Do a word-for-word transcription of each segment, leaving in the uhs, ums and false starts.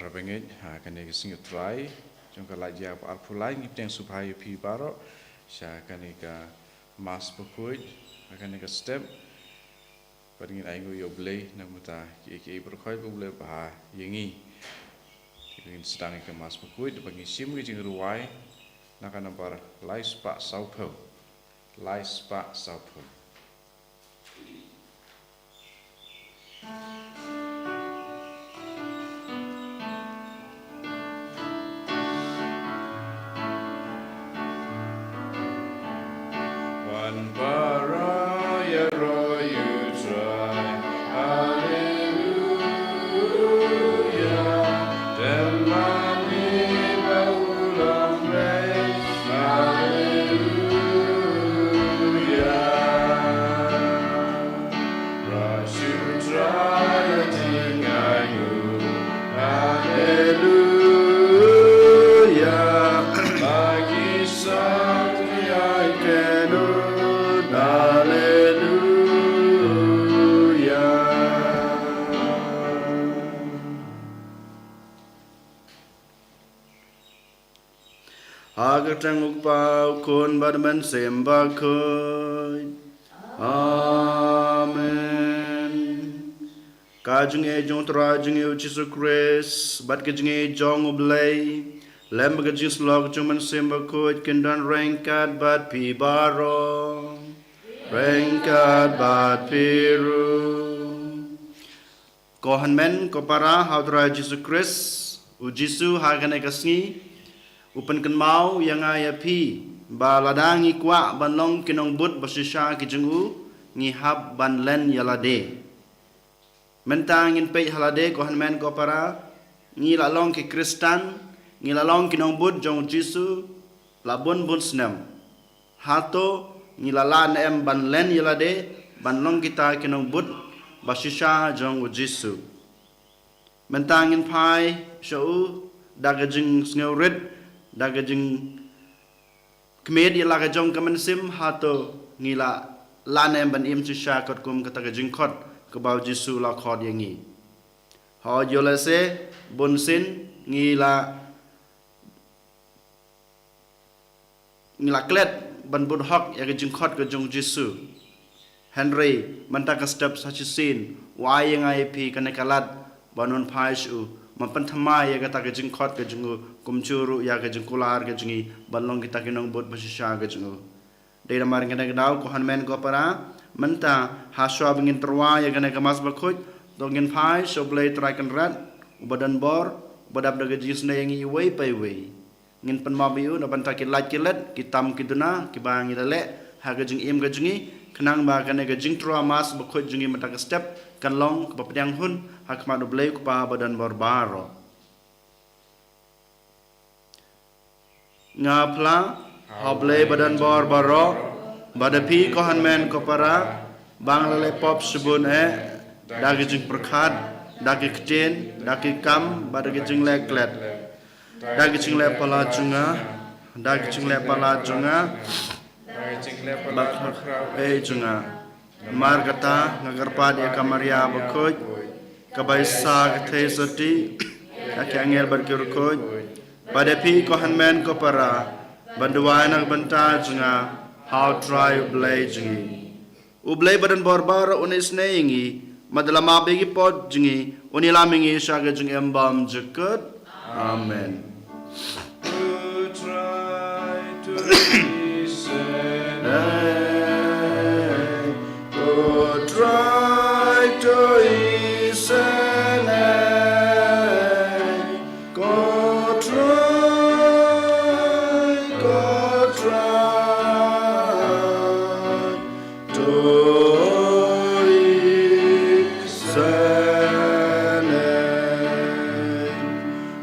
Para bangeit, ha kane ka sngi U Trai jong ka laitjia ba arphew lai, ngi pdiang sngewbha ïa phi baroh sha kane ka Mass Bakhuid ha kane ka step. Bad ngin ainguh ïa U Blei na ka bynta kiei kiei baroh ba U Blei u bha ïa ngi. Te ngin sdang ïa ka Mass Bakhuid, bad ngin shim ka jingrwai na ka nambar lai spah sawphew. Lai spah sawphew. Wan baroh ïaroh ïa U Trai. Haleluya. Dem mane ba u long mei. Haleluya. Ruh shu Trai ïa jingainguh. Haleluya. Ba ki song ïa kynduh. Haleluya. Ha ka kyrteng U Kpa, U Khun bad U Mynsiem Bakhuid. Amen. Ka jingïeit jong U Trai jong ngi U Jisu Khrist bad ka jingïeit jong U Blei lem bad ka jingïasyllok jong U Mynsiem Bakhuid kin don ryngkat bad phi baroh. Ryngkat bad phi ruh. Ko hynmen ko para ha U Trai Jisu Khrist, U Jisu ha kane ka sngi u pynkynmaw ïa nga ïa phi ba lada ngi kwah ban long ki nongbud ba shisha ki jong u, ngi hap ban len ïa lade. Mynta ngin peit ha lade ko hynmen ko para, ngi la long ki Khristan, ngi la long ki nongbud jong U Jisu la bun bun snem. Hato ngi la lah ne em ban len ïa lade ban long kita ki nongbud ba shisha jong U Jisu? Mynta ngin phai sha u da ka jingsngewrit, da ka jingkhmih ïa la ka jong ka mynsiem, hato ngi la lah ne em ban im shisha katkum kata ka jingkhot kaba U Jisu u la khot ïa ngi? Hooid, ïoh lehse bunsien ngi la ngi la klet ban bud hok ïa ka jingkhot ka jong U Jisu. Hynrei mynta ka step sa shisien u ai ïa nga ïa phi kane ka lad ban wan phai sha u, ban pynthymmai ïa kata ka jingkhot ka jong u, kumjuh ruh ïa ka jingkular ka jong ngi ban long kita ki nongbud ba shisha ka jong u. Dei namar kane ka daw ko hynmen ko para, mynta ha shuwa ba ngin tyrwa ïa kane ka Mass Bakhuid, to ngin phai sha U Blei Trai Kynrad uba don bor, uba dap da ka jingisynei ïa ngi iwei pa iwei. Ngin pynmap ïa u na bynta ki lait ki let, ki tam ki duna kiba ngi la leh ha ka jingim ka jong ngi, khnang ba kane ka jingtyrwa Mass Bakhuid jong ngi mynta ka step kan long kaba pdiang hun ha khmat U Blei U Kpa ba don bor baroh. Nga phla ha U Blei ba don bor baroh, ba da phi ko hynmen ko para, ba nga la leh pop shibun eh, da ki jingpyrkhat, da ki ktien, da ki kam, bad da ki jingleh klet. Da ki jingleh palat jong nga, da ki jingleh palat jong nga, bad ka khraw ei jong nga. Namar kata nga kyrpad ïa ka Maria Bakhuid, kaba isa ka theisotti ïa ki angel bad ki riewkhuid, ba da phi ko hynmen ko para, ban duwai na ka bynta jong nga ha U Trai U Blei jong ngi. U Blei ba don bor baroh un isynei ïa ngi, bad da la map ïa ki pop jong ngi un ïalam ïa ngi sha ka jingim bym jukut. Amen. U Trai to isynei, U Trai to isynei, ko Trai, ko Trai. To isynei,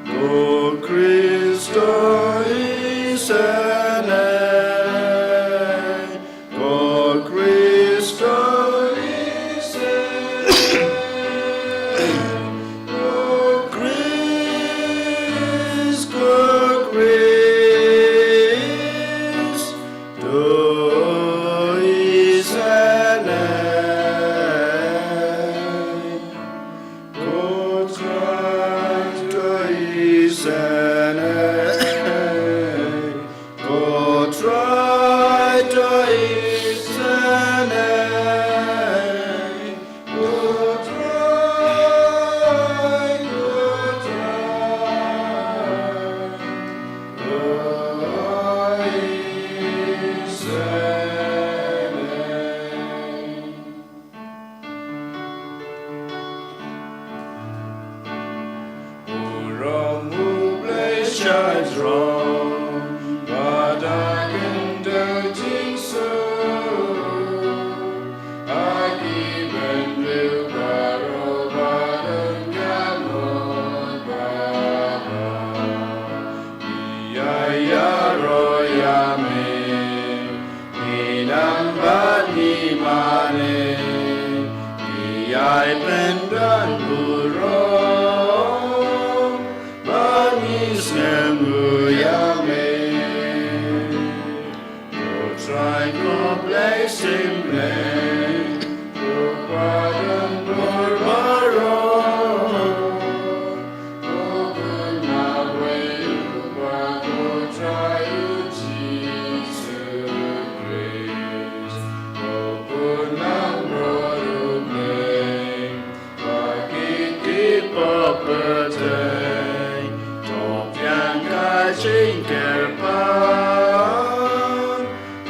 ko Khrist to isynei, ko Khrist to isynei, ko Khrist, ko Khrist to isynei. Shai jrong, ba da kyndit jingsuk, ha ki bynriew baroh ba don ka mut ba bha. Ïa ïaroh ïa me, ngi dang bad ngi mane, ngi ïai pyndon burom, ba ngi sngewthuh ïa me. Ko Trai ko Blei symbai, ko Kpa don bor baroh. Ko Khun Nongwei u Kpa, ko Trai u Jisu Khrist, ko Khun Nongbuh u Blei, ba ki ki pyrthei, to pdiang ka jingkyrpad,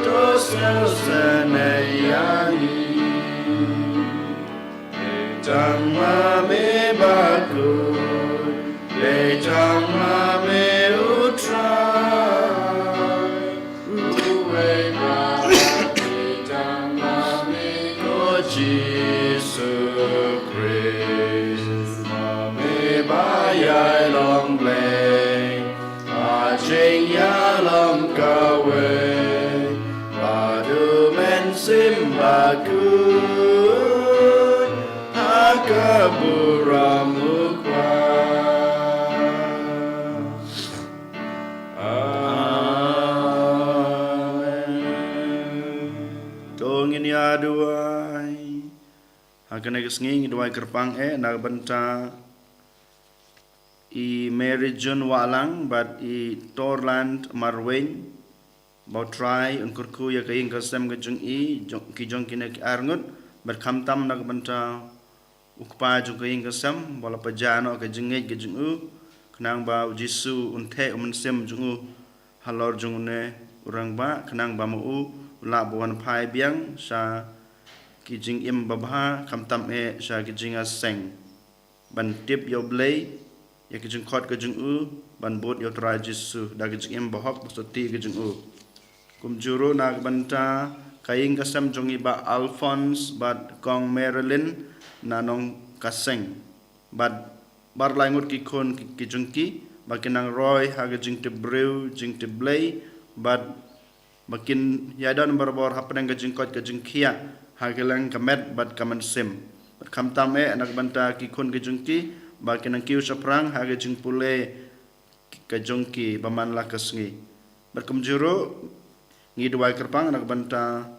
to sngewsynei ïa ngi. Leit tang ma me bakhuid, leit tang ma me u Trai. Uwei ma leit tang ma me ko Jisu Khrist, ma me ba ïai long Blei. Ha jingïalong kawei, ba u Mynsiem Bakhuid, ha ka burom u Kpa. Amen. To ngin ïa duwai. Ha kane ka sngi ngi duwai kyrpang eh na ka bynta i Mary June Wahlang bad i Torland Marwein. Ba u Trai un kyrkhu ïa ka ïing ka sem ka jong i, jong, ki jong kine ki arngut, bad khamtam na ka bynta u kpa jong ka ïing ka sem, ba la pynjah noh ka jingngeit ka jong u, khnang ba u Jisu un theh u mynsiem jong u halor jong une u rangbah, khnang ba ma u u lah ban wan phai biang sha ki jingim babha, khamtam eh sha ki jingïaseng. Ban tip ïa u Blei, ïa ki jingkhot ka jong u, ban bud ïa u Trai Jisu da ki jingim bahok basotti ka jong u. Kumjuh ruh na ka bynta ka ïing ka sem jong i Bah Alphonse bad Kong Marilyn na Nongkaseng. Bad baroh lai ngut ki khun ki, ki jong ki, ba kin nang roi ha ka jingtip briew, jingtip Blei, bad ba kin ïadon barabor hapdeng ka jingkoit ka jingkhiah, ha ka liang ka met bad ka mynsiem. Bad khamtam eh na ka bynta ki khun ki jong ki, ba kin nang kiew shaphrang ha ka jingpule ka jong ki ba man la ka sngi. Bad kumjuh ruh ngi duwai kyrpang na ka bynta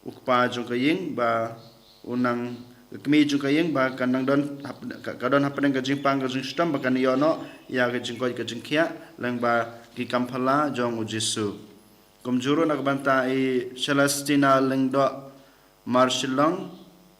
u kpa jong ka ïing, ba u nang, ka kmie jong ka ïing, ba ka nang don hap-, ka, ka don hapdeng ka jingpang ka jingshitom, ba kan ïoh noh ïa ka jingkoit ka jingkhiah lyngba ki kam phylla jong u Jisu. Kumjuh ruh na ka bynta i Celestina Lyngdoh Marshillong,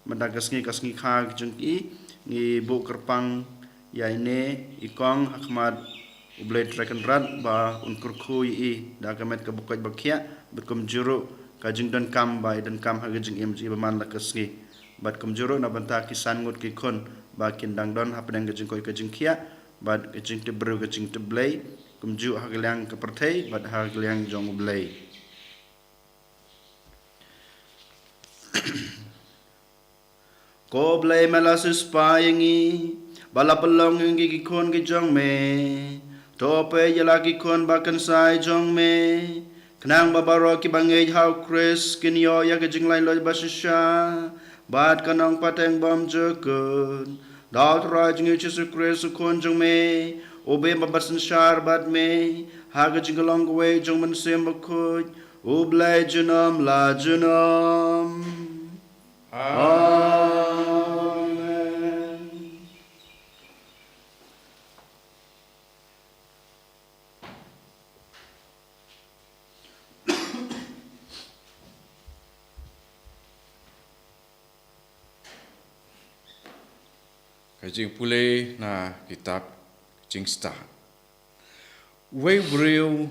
mynta ka sngi ka sngi kha ka jong ki, ngi buh kyrpang ïa ine i kong ha khmat u Blei Trai Kynrad ba un kyrkhu ïa i da ka met kaba koit ba khiah, bad kumjuh ruh ka jingdonkam ba i donkam ha ka jingim jong i ba man la ka sngi. Bad kumjuh ruh na bynta ki san ngut ki khun ba kin dang don hapdeng ka jingkoit ka jingkhiah, bad ka jingtip briew ka jingtip Blei, kumjuh ha ka liang ka pyrthei bad ha ka liang jong u Blei. Ko Blei, me la siewspah ïa ngi, ba la pynlong ïa ngi ki khun ki jong me. To peit ïa la ki khun ba kynsai jong me, khnang ba baroh kiba ngeit ha u Khrist kin ïoh ïa ka jinglaitluid bashisha bad ka nongpateng bymjukut. Da u Trai jong ngi u Jisu Khrist u Khun jong me, uba im bad synshar bad me ha ka jinglong kawei jong u Mynsiem Bakhuid, U Blei junom la junom. Amen. Ka jingpule na kitab Jingstad. Uei u briew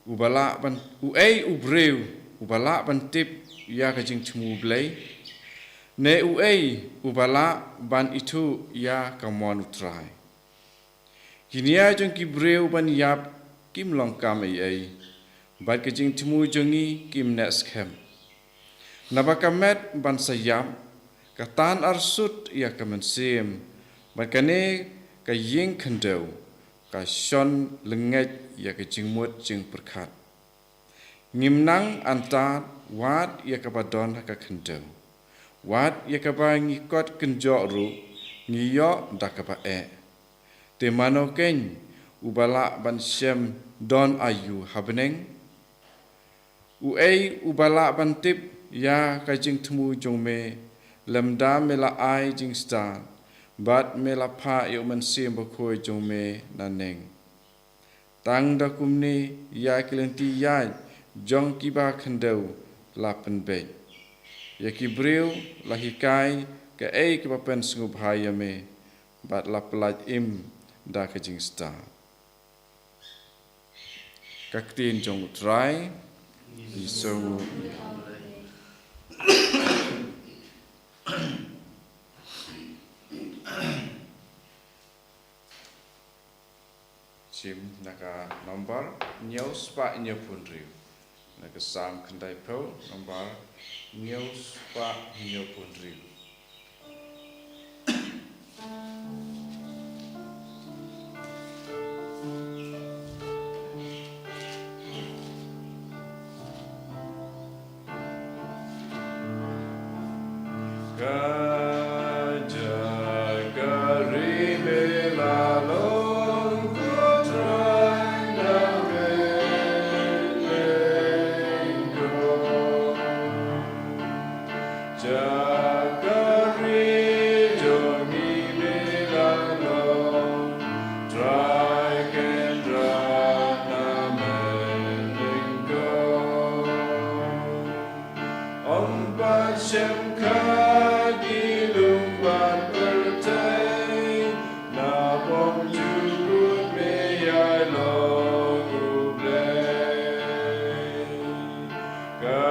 uba lah ban, uei u briew uba lah ban tip ïa ka jingthmu Blei? Ne uei uba lah ban ithuh ïa ka mon u Trai? Ki nia jong ki briew ban ïap kim long kam ei ei, bad ka jingthmu jong ngi kim neh skhem. Naba ka met ban sa ïap, ka tan arsut ïa ka mynsiem, bad kane ka ïing khyndew, ka shon lyngngeit ïa ka jingmut jingpyrkhat. Ngim nang antad wat ïa kaba don ha ka khyndew. Wat ïa kaba ngi kot kynjoh ruh, ngi ïoh da kaba eh. Te mano keiñ uba lah ban shem don aïu ha bneng? Uei uba lah ban tip ïa ka jingthmu jong me, lymda me la ai jingstad, bad me la phah ïa u Mynsiem Bakhuid jong me naneng? Tang da kumne ïa ki lynti ïaid jong kiba khyndew la pynbeit. Ïa ki briew la hikai kaei kaba pynsngewbha ïa me, bad la pyllait im da ka jingstad. Ka ktien jong U Trai. Jisu. Shim na ka nombar hynñiew spah hynñiewphew hynriew. Na ka Salm khyndaiphew, nombar hynñiew spah hynñiewphew hynriew. Ka jaka ri me la long, ko Trai, na me lyngkot. Jaka ri jong ngi me la long, Trai Kynrad, na me lyngkot. Ym pat shim khadar ki lum bad pyrthei, naba ym ju bud me ïa long U Blei. Ka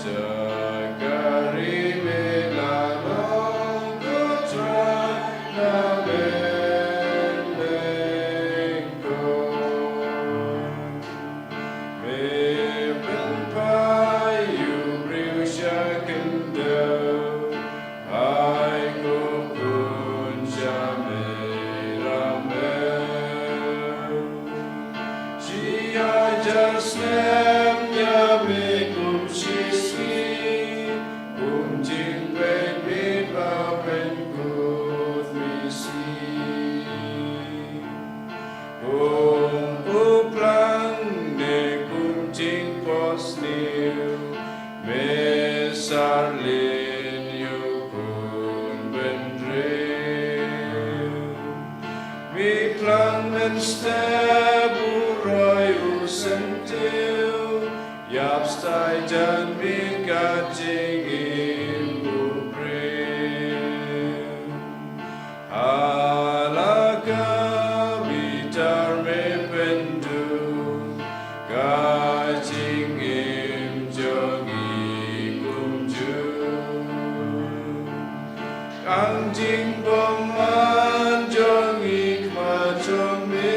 jaka ri me la long, ko Trai, na me lyngkot. Me pynphai ïa u briew sha khyndew, phai ko khun sha me rammew. Shi hajar snem ïa me kum shi sngi, kum jingpeit me ba pynkut misi. Kum u phlang ne kum jingphohsniew, me sarlin ïa u khun bynriew. Me phlang mynstep u roi u syntiew, ïap stai jan me ka jingim u briew. Ha la ka bitar me pynduh ka jingim jong ngi kumjuh. Ka jingbymman jong ngi khmat jong me,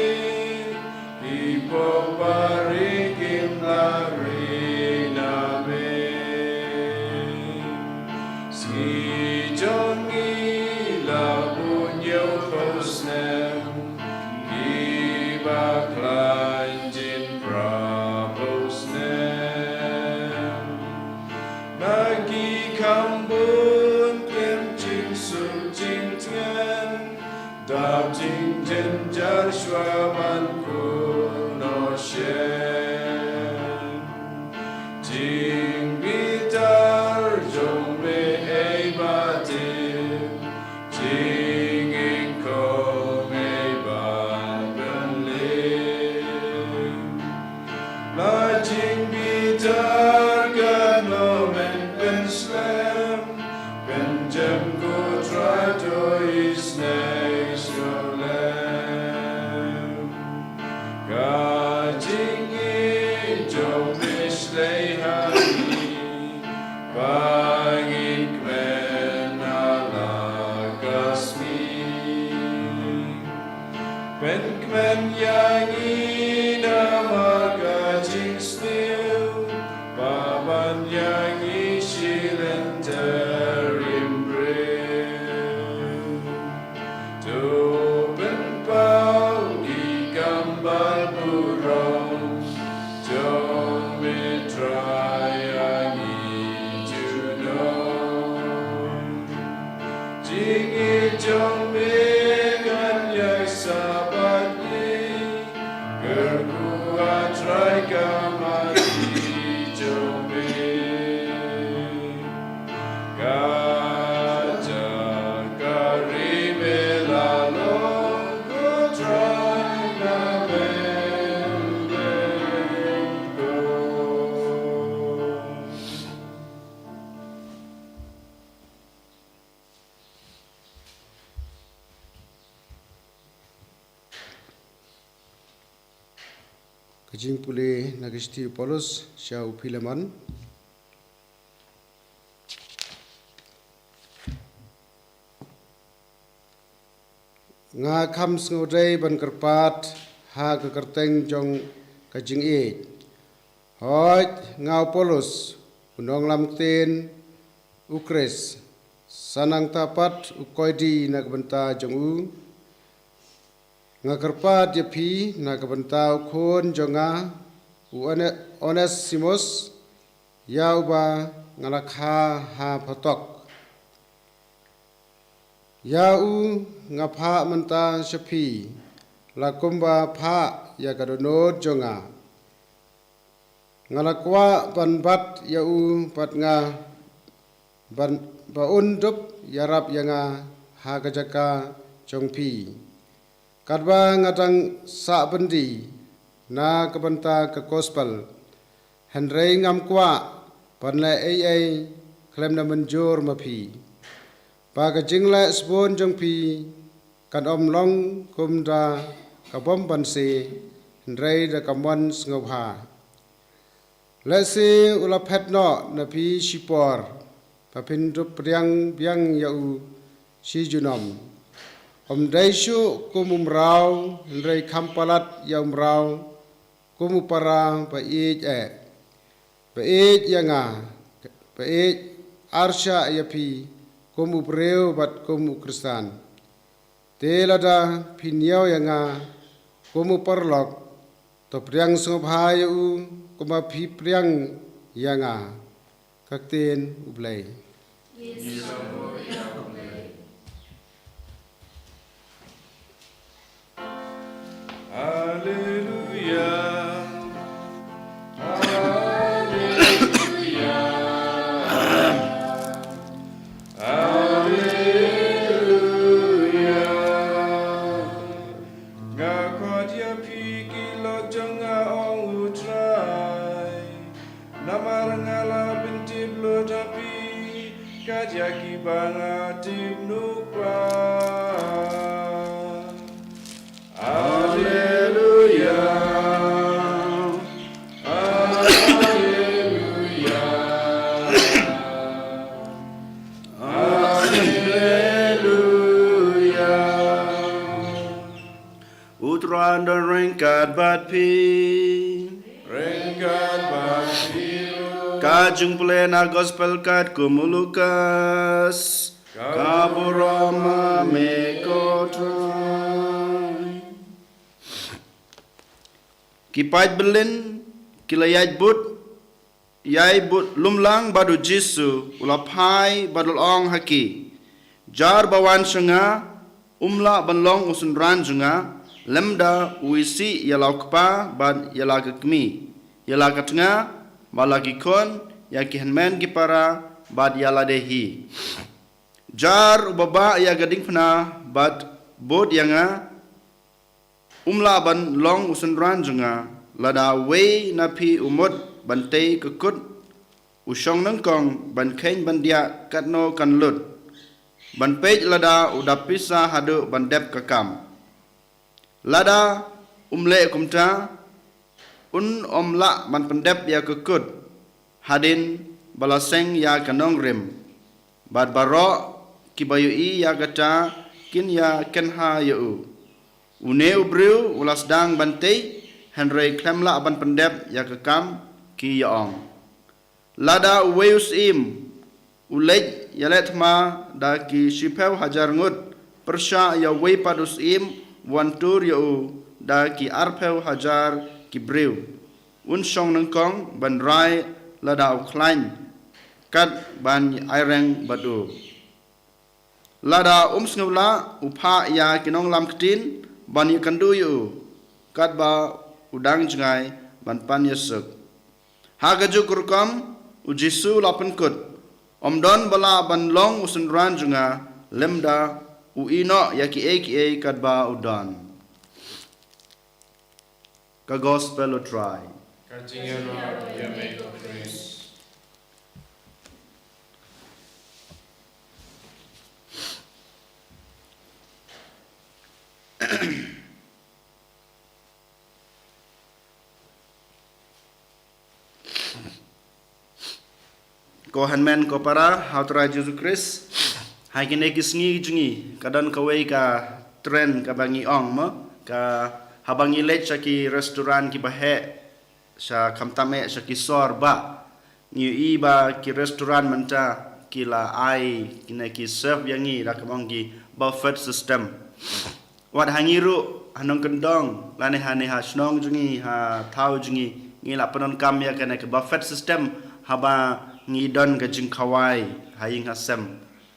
ki pop bari kim lah ri na me. Sngi jong ngi la bun hynñiewphew snem, kiba khlaiñ jin phraphew snem. Na ki kham bun kem jingsuk jingtngen, dap jingjynjar shuwa ban kut noh shen. Jingbitar jong me ei ba tip, jingïakhun ei ban pynlip. La jingbitar kano men pynslem, pynjem ko Trai to isynei sngewlem. Ka jingïeit jong me shlei ha ngi, ba ngin kmen ha la ka sngi. Jingïeit jong me kan ïai sah bad ngi, kyrkhu ha Trai ka masi jong me. Ka jaka ri me la long, ko Trai, na me leh ko. Ka jingpule na ka shithi u Paulus sha u Philemon. Nga kham sngewdei ban kyrpad ha ka kyrteng jong ka jingïeit. Hooid, nga u Paulus, u nonglam ktien u Khrist, sa nangta pat u koidi na ka bynta jong u. Nga kyrpad ïa phi na ka bynta u khun jong nga, u One-, Onesimus, ïa uba nga la kha ha phatok. Ïa u nga phah mynta sha phi, la kumba phah ïa ka dohnud jong nga. Nga la kwah ban bat ïa u bad nga ban, ba un dup ïarap ïa nga ha ka jaka jong phi. Katba nga dang sah byndi na ka bynta ka gospel, hynrei ngam kwah ban leh ei ei khlem da mynjur ma phi. Ba ka jingleh sbun jong phi kan ym long kum da ka bym banse, hynrei da ka mon sngewbha. Lehse u la phet noh na phi shipor, ba phin dup pdiang biang ïa u shi junom. Ym dei shuh kum u mraw, hynrei kham palat ïa u mraw, kum u para ba ïeit eh. Ba ïeit ïa nga, ba ïeit arshah ïa phi, kum u briew bad kum u khristan. Te lada phi ñiew ïa nga kum u paralok, to pdiang sngewbha ïa u kumba phi pdiang ïa nga. Ka ktien U Blei. Haleluya. Haleluya. Haleluya. Nga khot ïa phi ki lok jong nga, ong U Trai. Namar nga la pyntip lut ha phi, kat ïa kiba nga tip nukpa. Haleluya. Haleluya. Haleluya. U Trai un don ryngkat bad phi. Ryngkat bad phi ruh. Ka jingpule na gospel katkum u Lukas. Ka burom ma me ko Trai. Ki paid byllien ki la ïaid bud, ïaid bud lumlang bad U Jisu, u la phai bad u la ong ha ki, jar ba wan sha nga, um lah ban long u synran jong nga, lymda u isih ïa la u kpa bad ïa la ka kmie, ïa la ka tnga bad la ki khun, ïa ki hynmen ki para bad ïa lade hi. Jar uba bah ïa ka diengphna bad bud ïa nga, um lah ban long u synran jong nga. Lada uwei na phi u mut ban tei ka kut, u shong nyngkong ban kheiñ ban diah katno kan lut, ban peit lada u dap pisa haduh ban dep ka kam. Lada um leh kumta, un ym lah ban pyndep ïa ka kut hadien ba la seng ïa ka nongrim, bad baroh kiba ïohi ïa kata kin ïa kynha ïa u. Une u briew u la sdang ban tei, hynrei khlem lah ban pyndep ïa ka kam, ki ïa ong. Lada uwei u syiem u leit ïaleh thma da ki shiphew hajar ngut, pyrshah ïa uwei pat u syiem u wan tur ïa u da ki arphew hajar ki briew, un shong nyngkong ban rai lada u khlaiñ, kat ban aireng bad u. Lada um sngewlah, u phah ïa ki nonglam ktien ban ïakynduh ïa u, katba u dang jngai ban pan ïasuk. Ha kajuh ka rukom, u Jisu u la pynkut, "Ym don ba lah ban long u synran jong nga lymda u ïehnoh ïa kiei kiei katba u don." Ka Gospel u Trai. Ka jingïaroh ïa me ko Khrist. Ko hynmen ko para ha u Trai Jisu Khrist, ha kine ki sngi jong ngi ka don kawei ka trend kaba ngi ong mo, ka haba ngi leit sha ki restaurant kiba heh, sha khamtam eh sha ki sor bah, ngi ïohi ba ki restaurant mynta ki la ai kine ki serve ïa ngi da ka mong ki buffet system. Wat ha ngi ruh ha nongkyndong lane ha ne ha shnong jong ngi, ha thaw jong ngi, ngi la pyndonkam ïa kane ka buffet system haba ngi don ka jingkhawai ha ïing ha sem.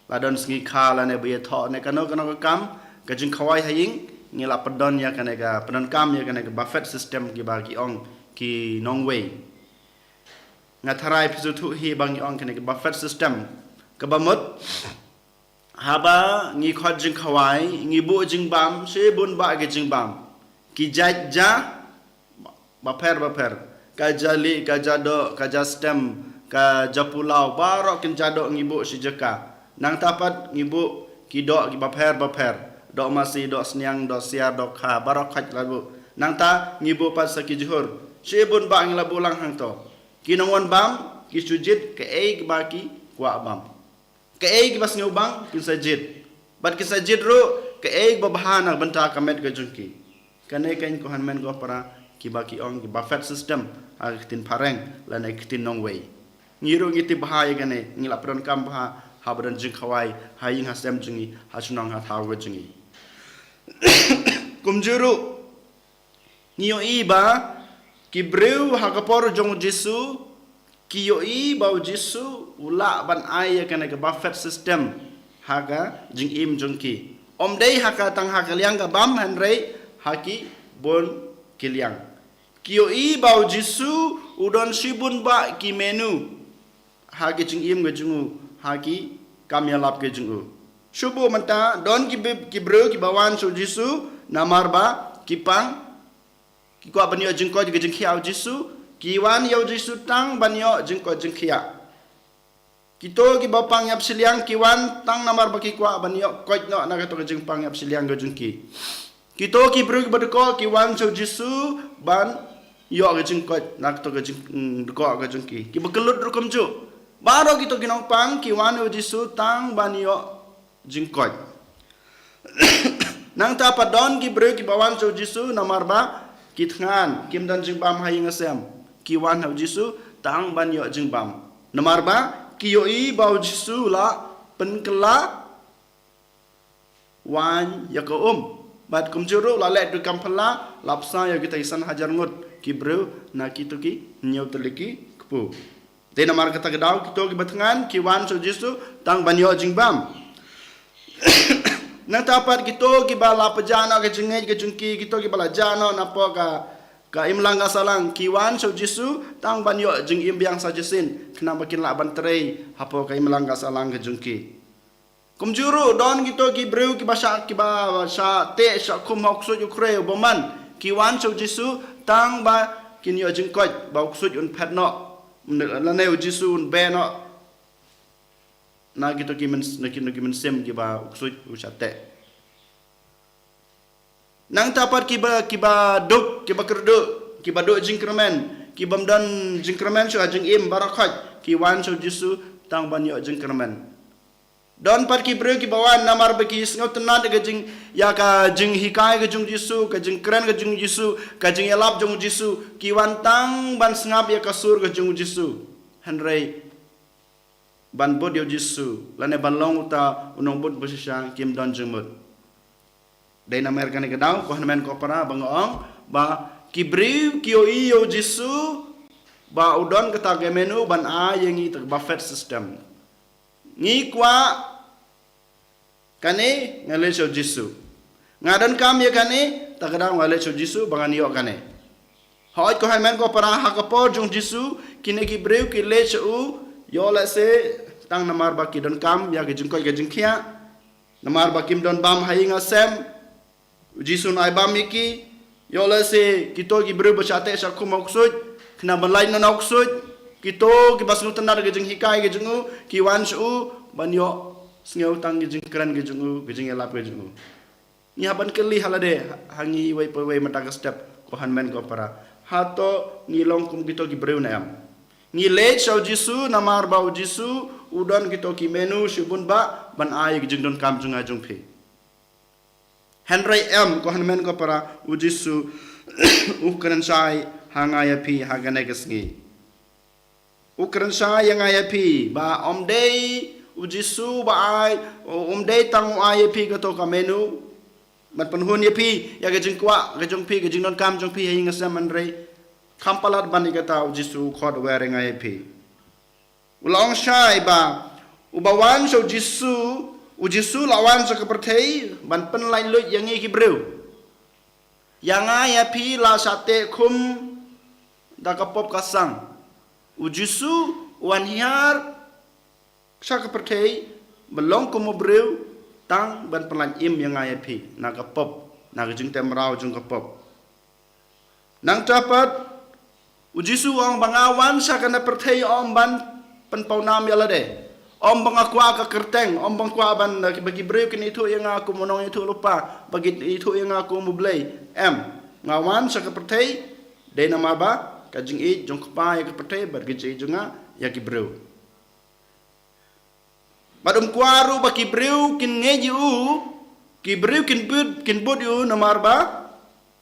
La don sngi kha lane ba ïathoh ne kano kano ka kam, ka jingkhawai ha ïing, ngi la pyndon ïa kane ka, pyndonkam ïa kane ka buffet system kiba ki ong ki nongwei. Nga tharai phi sngewthuh hi ba ngi ong kane ka buffet system. Kaba mut, haba ngi khot jingkhawai, ngi buh jingbam shibun bah ki jingbam. Ki jait ja bapher bapher. Ka ja lieh, ka ja doh, ka ja stem, ka ja pulao, baroh kin ja doh ngi buh shi jaka. Nangta pat ngi buh ki doh ki bapher bapher. Doh masi, doh sniang, doh siar, doh kha, baroh khoit la buh. Nangta ngi buh pat sa ki jhur. Shibun bah ngi la buh lang hangto. Ki nongwan bam ki shu jied kaei kaba ki kwah bam. Kaei kaba sngewbang kin sa jied. Bad kin sa jied ruh kaei kaba bha na ka bynta ka met ka jong ki. Kane keiñ ko hynmen ko para kiba ki ong ki buffet system ha ka ktien phareng lane ka ktien nongwei. Ngi ruh ngi tip bha ïa kane, ngi la pyndonkam bha haba don jingkhawai ha ïing ha sem jong ngi, ha shnong ha thaw ka jong ngi. Kumjuh ruh ngi ïohi ba ki briew ha ka por jong u Jisu ki ïohi ba u Jisu u lah ban ai ïa kane ka buffet system ha ka jingim jong ki. Ym dei ha ka, tang ha ka liang ka bam, hynrei ha ki bun ki liang. Ki ïohi ba u Jisu u don shibun bah ki menu ha ki jingim ka jong u, ha ki kam ïalap ka jong u. Shu buh mynta, don ki bi-, ki briew kiba wan sha u Jisu namar ba ki pang, ki kwah ban ïoh jingkoit ka jingkhiah u Jisu, ki wan ïa u Jisu tang ban ïoh jingkoit jingkhiah. Kito kiba pang ïap shiliang ki wan tang namar ba ki kwah ban ïoh koit noh na kato ka jingpang ïap shiliang ka jong ki. Kito ki briew kiba dkoh ki wan sha u Jisu ban ïoh ka jingkoit na kato ka jing, mm, dkoh ka jong ki. Kiba kyllut ruh kumjuh. Baroh kito ki nongpang ki wan ïa u Jisu tang ban ïoh jingkoit. Nangta pat don ki briew kiba wan sha u Jisu namar ba ki thngan, kim don jingbam ha ïing ha sem. Ki wan ha u Jisu tang ban ïoh jingbam. Namar ba ki ïohi ba u Jisu u la pynkylla waiñ ïa ka um. Bad kumjuh ruh la leh da ka kam phylla, la bsa ïa kita ki san hajar ngut ki briew na kito ki hynñiew tylli ki kpu. Te namar kata ka daw kito kiba thngan ki wan sha u Jisu tang ban ïoh jingbam. Nangta pat kito kiba la pjah noh ka jingngeit ka jong ki, kito kiba la jah noh napoh ka, ka imlang ka sahlang, ki wan sha u Jisu tang ban ïoh jingim biang sa shisien, khnang ba kin lah ban trei hapoh ka imlang ka sahlang ka jong ki. Kumjuh ruh don kito ki briew kiba shah, kiba shah teh shah khum ha u ksuid u khrei u bymman, ki wan sha u Jisu tang ba kin ïoh jingkoit, ba u ksuid un phet noh, lane u Jisu un beh noh na kito ki myn-, na kito ki mynsiem kiba u ksuid u shah teh. Nangta pat kiba, kiba duk, kiba kyrduh, kiba duh jingkyrmen, ki bym don jingkyrmen shuh ha jingim, baroh khoit ki wan sha u Jisu tang ban ïoh jingkyrmen. Don pat ki briew kiba wan namar ba ki sngewtynnad ïa ka jing, ïa ka jinghikai ka jong u Jisu, ka jingkren ka jong u Jisu, ka jingïalap jong u Jisu, ki wan tang ban sngap ïa ka sur ka jong u Jisu. Hynrei ban bud ïa u Jisu lane ban long uta u nongbud ba shisha kim don jingmut. Dei namar kane ka daw, ko hynmen ko para, ba nga ong ba ki briew ki ïohi ïa u Jisu ba u don kata ka menu ban ai ïa ngi, kata ka buffet system. Ngi kwah Kane nga leit sha u Jisu. Nga donkam ïa kane, ta ka daw nga leit sha u Jisu ba ngan ïoh kane. Hooid ko hynmen ko para, ha ka por jong u Jisu, kine ki briew ki leit sha u, ïoh lehse tang namar ba ki donkam ïa ka jingkoit ka jingkhiah, namar ba kim don bam ha ïing ha sem. U Jisu un ai bam ïa ki, ïoh lehse kito ki briew ba shah teh shah khum ha u ksuid, khnang ban lait noh na u ksuid. Kito kiba sngewtynnad ka jinghikai ka jong u ki wan sha u ban ïohsngew tang ka jingkren ka jong u, ka jingïalap ka jong u. Ngi hap ban kylli ha lade, ha ngi iwei pa iwei mynta ka step, ko hynmen ko para, hato ngi long kum kito ki briew ne em? Ngi leit sha u Jisu namar ba u Jisu u don kito ki menu shibun ba ban ai ka jingdonkam jong nga jong phi. Hynrei em, ko hynmen ko para, u Jisu u kren shai ha nga ïa phi ha kane ka sngi. U kren shai ïa nga ïa phi ba ym dei u Jisu ba ai, ym dei tang u ai ïa phi kato ka menu ban pynhun ïa phi ïa ka jingkwah ka jong phi, ka jingdonkam jong phi ha ïing ha sem, hynrei kham palat ban ïa kata u Jisu u khot wer ïa nga ïa phi. U la ong shai ba uba wan sha u Jisu, u Jisu la wan sha ka pyrthei ban pynlait luid ïa ngi ki briew. Ïa nga ïa phi la shah teh khum da ka pop ka sang. U Jisu u wan hiar sha ka pyrthei ban long kum u briew tang ban pynlait im ïa nga ïa phi na ka pop, na ka jingteh mraw jong ka pop. Nangta pat u Jisu u ong ba nga wan sha kane pyrthei ym ban pynpawnam ïa lade. Ym ba nga kwah ka kyrteng, ym ba nga kwah ban, eh, ba ki briew kin ithuh ïa nga kum u nongïathuhlypa, ba kin ithuh ïa nga kum u Blei. Em, nga wan sha ka pyrthei dei namar ba ka jingïeit jong Kpa ïa ka pyrthei bad ka jingïeit jong nga ïa ki briew. Bad um kwah ruh ba ki briew kin ngeit ïa u, ki briew kin bud, kin bud ïa u namar ba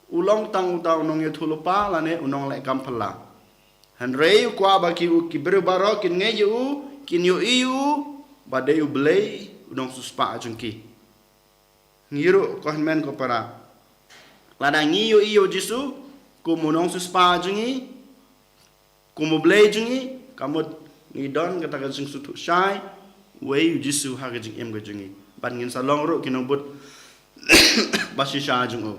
u long tang uta u nongïathuhlypa lane u nongleh kam phylla. Hynrei u kwah ba ki, u, ki briew baroh kin ngeit ïa u, kin ïohi ïa u ba dei u Blei u nongsiewspah jong ki. Ngi ruh ko hynmen ko para, lada ngi ïohi ïa u Jisu kum u nongsiewspah jong ngi, kum u Blei jong ngi, ka mut ngi don kata ka jingsngewthuh shai, wei u Jisu ha ka jingim ka jong ngi. Bad ngin sa long ruh ki nongbud ba shisha jong u.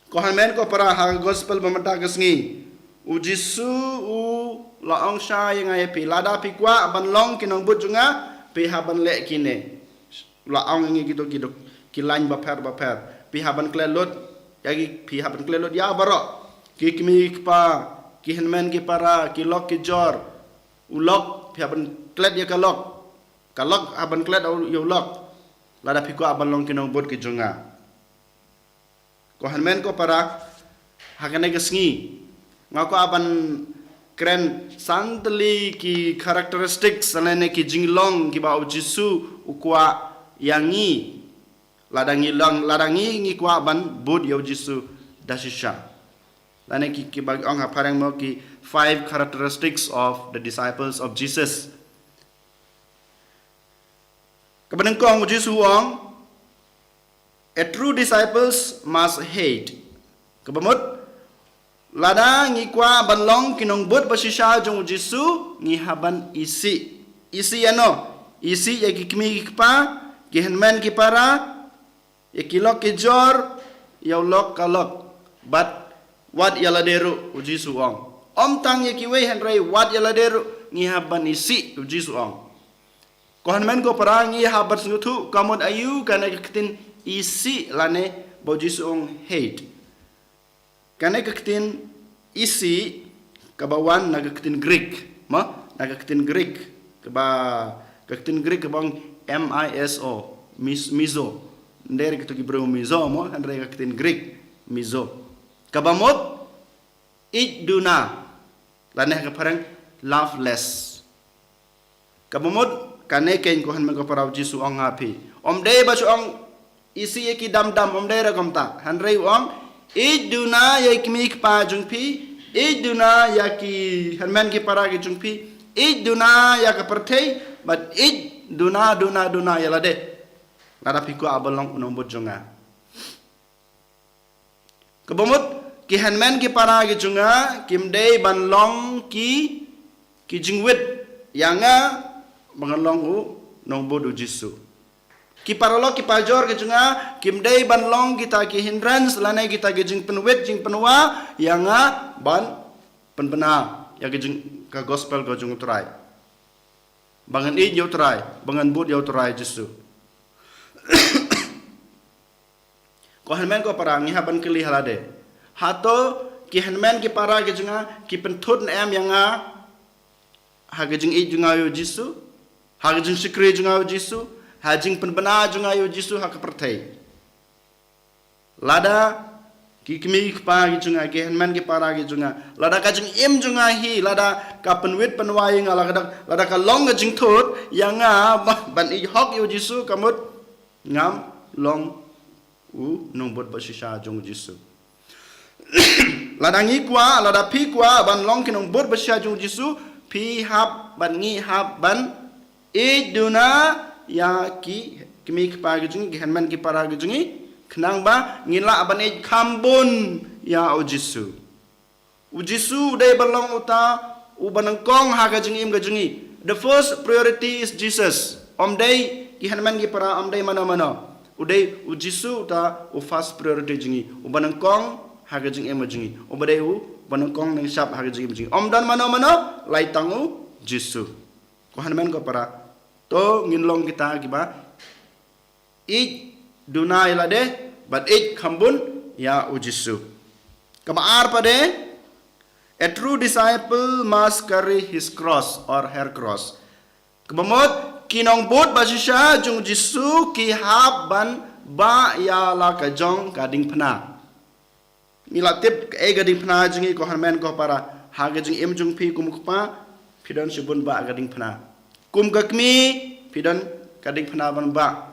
Ko hynmen ko para, ha ka gospel ba mynta ka sngi, u Jisu u la ong shai ïa nga ïa phi, lada phi kwah ban long ki nongbud jong nga, phi hap ban leh kine. La ong ïa ngi kito ki duk, ki lain bapher bapher. Phi hap ban klet lut ïa ki, phi hap ban klet lut ïa baroh. Ki kmie ki kpa, ki hynmen ki para, ki lok ki jor. U lok, phi hap ban klet ïa ka lok. Ka lok hap ban klet ïa u lok. Lada phi kwah ban long ki nongbud ki jong nga. Ko hynmen ko para, ha kane ka sngi nga kwah ban kren san tylli ki characteristics lane ki jinglong kiba u Jisu u kwah ïa ngi. Lada ngi long, lada ngi, ngi kwah ban bud ïa u Jisu da shisha. Lane ki, kiba ong ha phareng mo ki five characteristics of the disciples of Jesus. Kaba nyngkong u Jisu u ong, a true disciples must hate. Kaba mut, lada ngi kwah ban long ki nongbud ba shisha jong u Jisu, ngi hap ban isih. Isih ïano? Isih ïa ki kmie ki kpa, ki hynmen ki para, ïa ki lok ki jor, ïa u lok ka lok. Bad wat ïa lade ruh, u Jisu u ong. Ym tang ïa kiwei hynrei wat ïa lade ruh, ngi hap ban isih, u Jisu u ong. Ko hynmen ko para, ngi hap ban sngewthuh ka mut aïu kane ka ktien isih lane ba u Jisu u ong hate. Kane ka ktien isih kaba wan na ka ktien Greek, mo? Na ka ktien Greek kaba, ka ktien Greek kaba ong M I S O, mis-, miso. Ym dei re kito ki briew Mizo mo, hynrei ka ktien Greek miso. Kaba mut ïeit duna, lane ha ka phareng love less. Kaba mut kane keiñ ko hynmen ko para u Jisu u ong ha phi. Ym dei ba shu ong isih ïa ki dam dam, ym dei re kumta. Hynrei u ong ïeit duna ïa ki kmie ki kpa jong phi, ïeit duna ïa ki hynmen ki para ki jong phi, ïeit duna ïa ka pyrthei, bad ïeit duna, duna, duna ïa lade. Lada phi kwah ban long u nongbud jong nga. Kaba mut ki hynmen ki para ki jong nga kim dei ban long ki, ki jingwit ïa nga ba ngan long u nongbud u Jisu. Ki paralok ki parajor ki jong nga kim dei ban long kita ki hindrance lane kita ki jingpynwit jingpynwa ïa nga ban pynbna ïa ki jing ka gospel ka jong U Trai. Ba ngan ïeit ïa U Trai, ba ngan bud ïa U Trai Jisu. Ko hynmen ko para, ngi hap ban kylli ha lade. Hato ki hynmen ki para ki jong nga ki pynthut ne em ïa nga ha ka jingïeit jong nga ïa U Jisu, ha ka jingshakri jong nga ïa U Jisu, ha jingpynbna jong nga ïa U Jisu ha ka pyrthei. Lada ki kmie ki kpa ki jong nga, ki hynmen ki para ki jong nga, lada ka jingim jong nga hi, lada ka pynwit pynwa ïa nga, lada, lada ka long ka jingthut ïa nga ba-, ban ïeit hok ïa U Jisu, ka mut ngam long u nongbud bashisha jong U Jisu. Lada ngi kwah, lada phi kwah ban long ki nongbud bashisha jong U Jisu, phi hap bad ngi hap ban ïeit duna ïa ki kmie ki kpa ki jong ngi, ki hynmen ki para ki jong ngi, khnang ba ngin lah ban ïeit kham bun ïa U Jisu. U Jisu u dei ban long uta uba nyngkong ha ka jingim ka jong ngi. The first priority is Jesus. Ym dei ki hynmen ki para, ym dei mano mano. U dei U Jisu uta u first priority jong ngi, uba nyngkong ha ka jingim ka jong ngi, uba dei uba nyngkong nyngshap ha ka jingim jong ngi. Ym don mano mano, lai tang U Jisu. Ko hynmen ko para, to ngin long kita kiba ïeit duna ïa lade bad ïeit kham bun ïa U Jisu. Kaba ar pat de, a true disciple must carry his cross or her cross. Kaba mut, ki nongbud bashisha jong U Jisu ki hap ban bah ïa la ka jong ka diengphna. Ngi la tip kaei ka diengphna jong ngi, ko hynmen ko para. Ha ka jingim jong phi kum u kpa, phi don shibun bah ka diengphna. Kum ka kmie, phi don ka diengphna ban bah.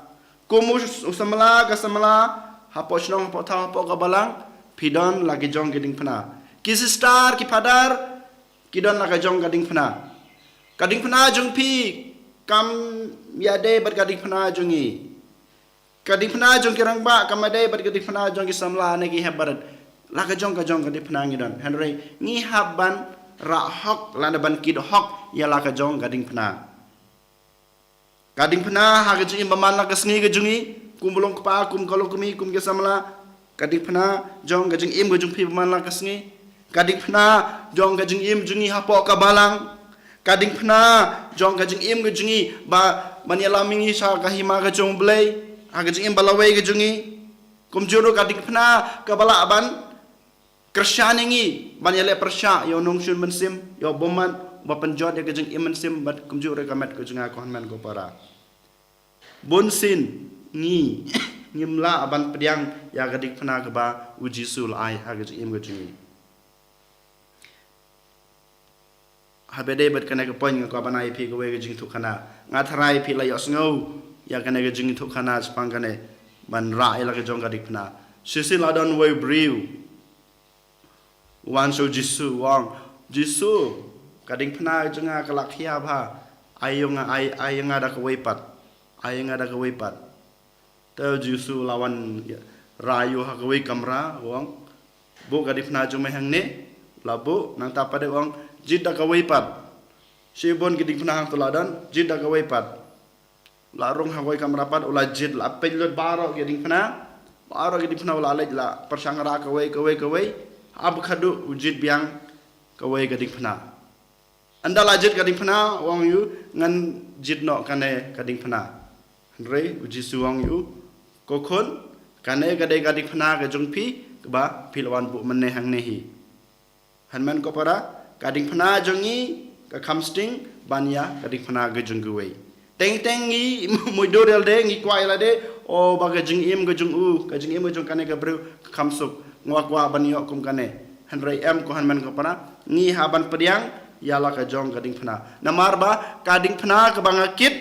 Kum u, u samla, ka samla, hapoh shnong, hapoh thaw, hapoh ka balang, phi don la ki jong ka diengphna. Ki sister, ki father, ki don la ka jong ka diengphna. Ka diengphna jong phi kam ïadei bad ka diengphna jong ngi. Ka diengphna jong ki rangbah kam ïadei bad ka diengphna jong ki samla ne ki hep barit. La ka jong ka jong ka diengphna ngi don. Hynrei ngi hap ban rah hok lane ban kit hok ïa la ka jong ka diengphna. Ka diengphna ha ka jingim ba man la ka sngi ka jong ngi, kum u long kpa, kum ka long kmie, kum ki samla. Ka diengphna jong ka jingim ka jong phi ba man la ka sngi. Ka diengphna jong ka jingim jong ngi hapoh ka balang. Ka diengphna jong ka jingim ka jong ngi ba man ïalam ïa ngi sha ka hima ka jong U Blei ha ka jingim ba lawei ka jong ngi. Kumjuh ruh ka diengphna kaba lah ban kyrshan ïa ngi ban ïaleh pyrshah ïa u nongshun mynsiem, ïa u bymman uba pynjot ïa ka jingim mynsiem bad kumjuh ruh ka met ka jong nga, ko hynmen ko para. Bunsien ngi ngim lah ban pdiang ïa ka diengphna kaba U Jisu u la ai ha ka jingim ka jong ngi. Haba ïadei bad kane ka point nga kwah ban ai ïa phi kawei ka jingïathuhkhana. Nga tharai phi la ïohsngew ïa kane ka jingïathuhkhana shaphang kane ban rah ïa la ka jong ka diengphna. Shisien la don uwei u briew u wan sha U Jisu, u ong, Jisu, ka diengphna jong nga ka la khia bha. Ai ïa nga, ai, ai ïa nga da kawei pat. Ai ïa nga da kawei pat. Te U Jisu u la wan rah ïa u ha kawei kamra, u ong, buh ka diengphna jong me hangne. La buh, nangta pat de u ong, jied da kawei pat. Shibun ki diengphna hangto la don, jied da kawei pat. U la rung ha kawei kamra pat, u la jied, la peit lut baroh ki diengphna. Baroh ki diengphna u la leit, la pyrshang rah kawei, kawei, kawei. Haba khadduh u jied biang kawei ka diengphna. Ynda la jied ka diengphna, u ong ïa u, ngan jied noh kane ka diengphna. Hynrei U Jisu u ong ïa u, ko khun, kane ka dei ka diengphna ka jong phi kaba phi la wan buh mynne hangne hi. Hynmen ko para, ka diengphna jong ngi ka kham sting ban ïa ka diengphna ka jong kiwei. Teng teng ngi mutdur ïa lade, ngi kwah ïa lade, o ba ka jingim ka jong u, ka jingim ka jong kane ka briew ka kham suk. Nga kwah ban ïoh kum kane. Hynrei em, ko hynmen ko para, ngi hap ban pdiang ïa la ka jong ka diengphna. Namar ba ka diengphna kaba nga kit,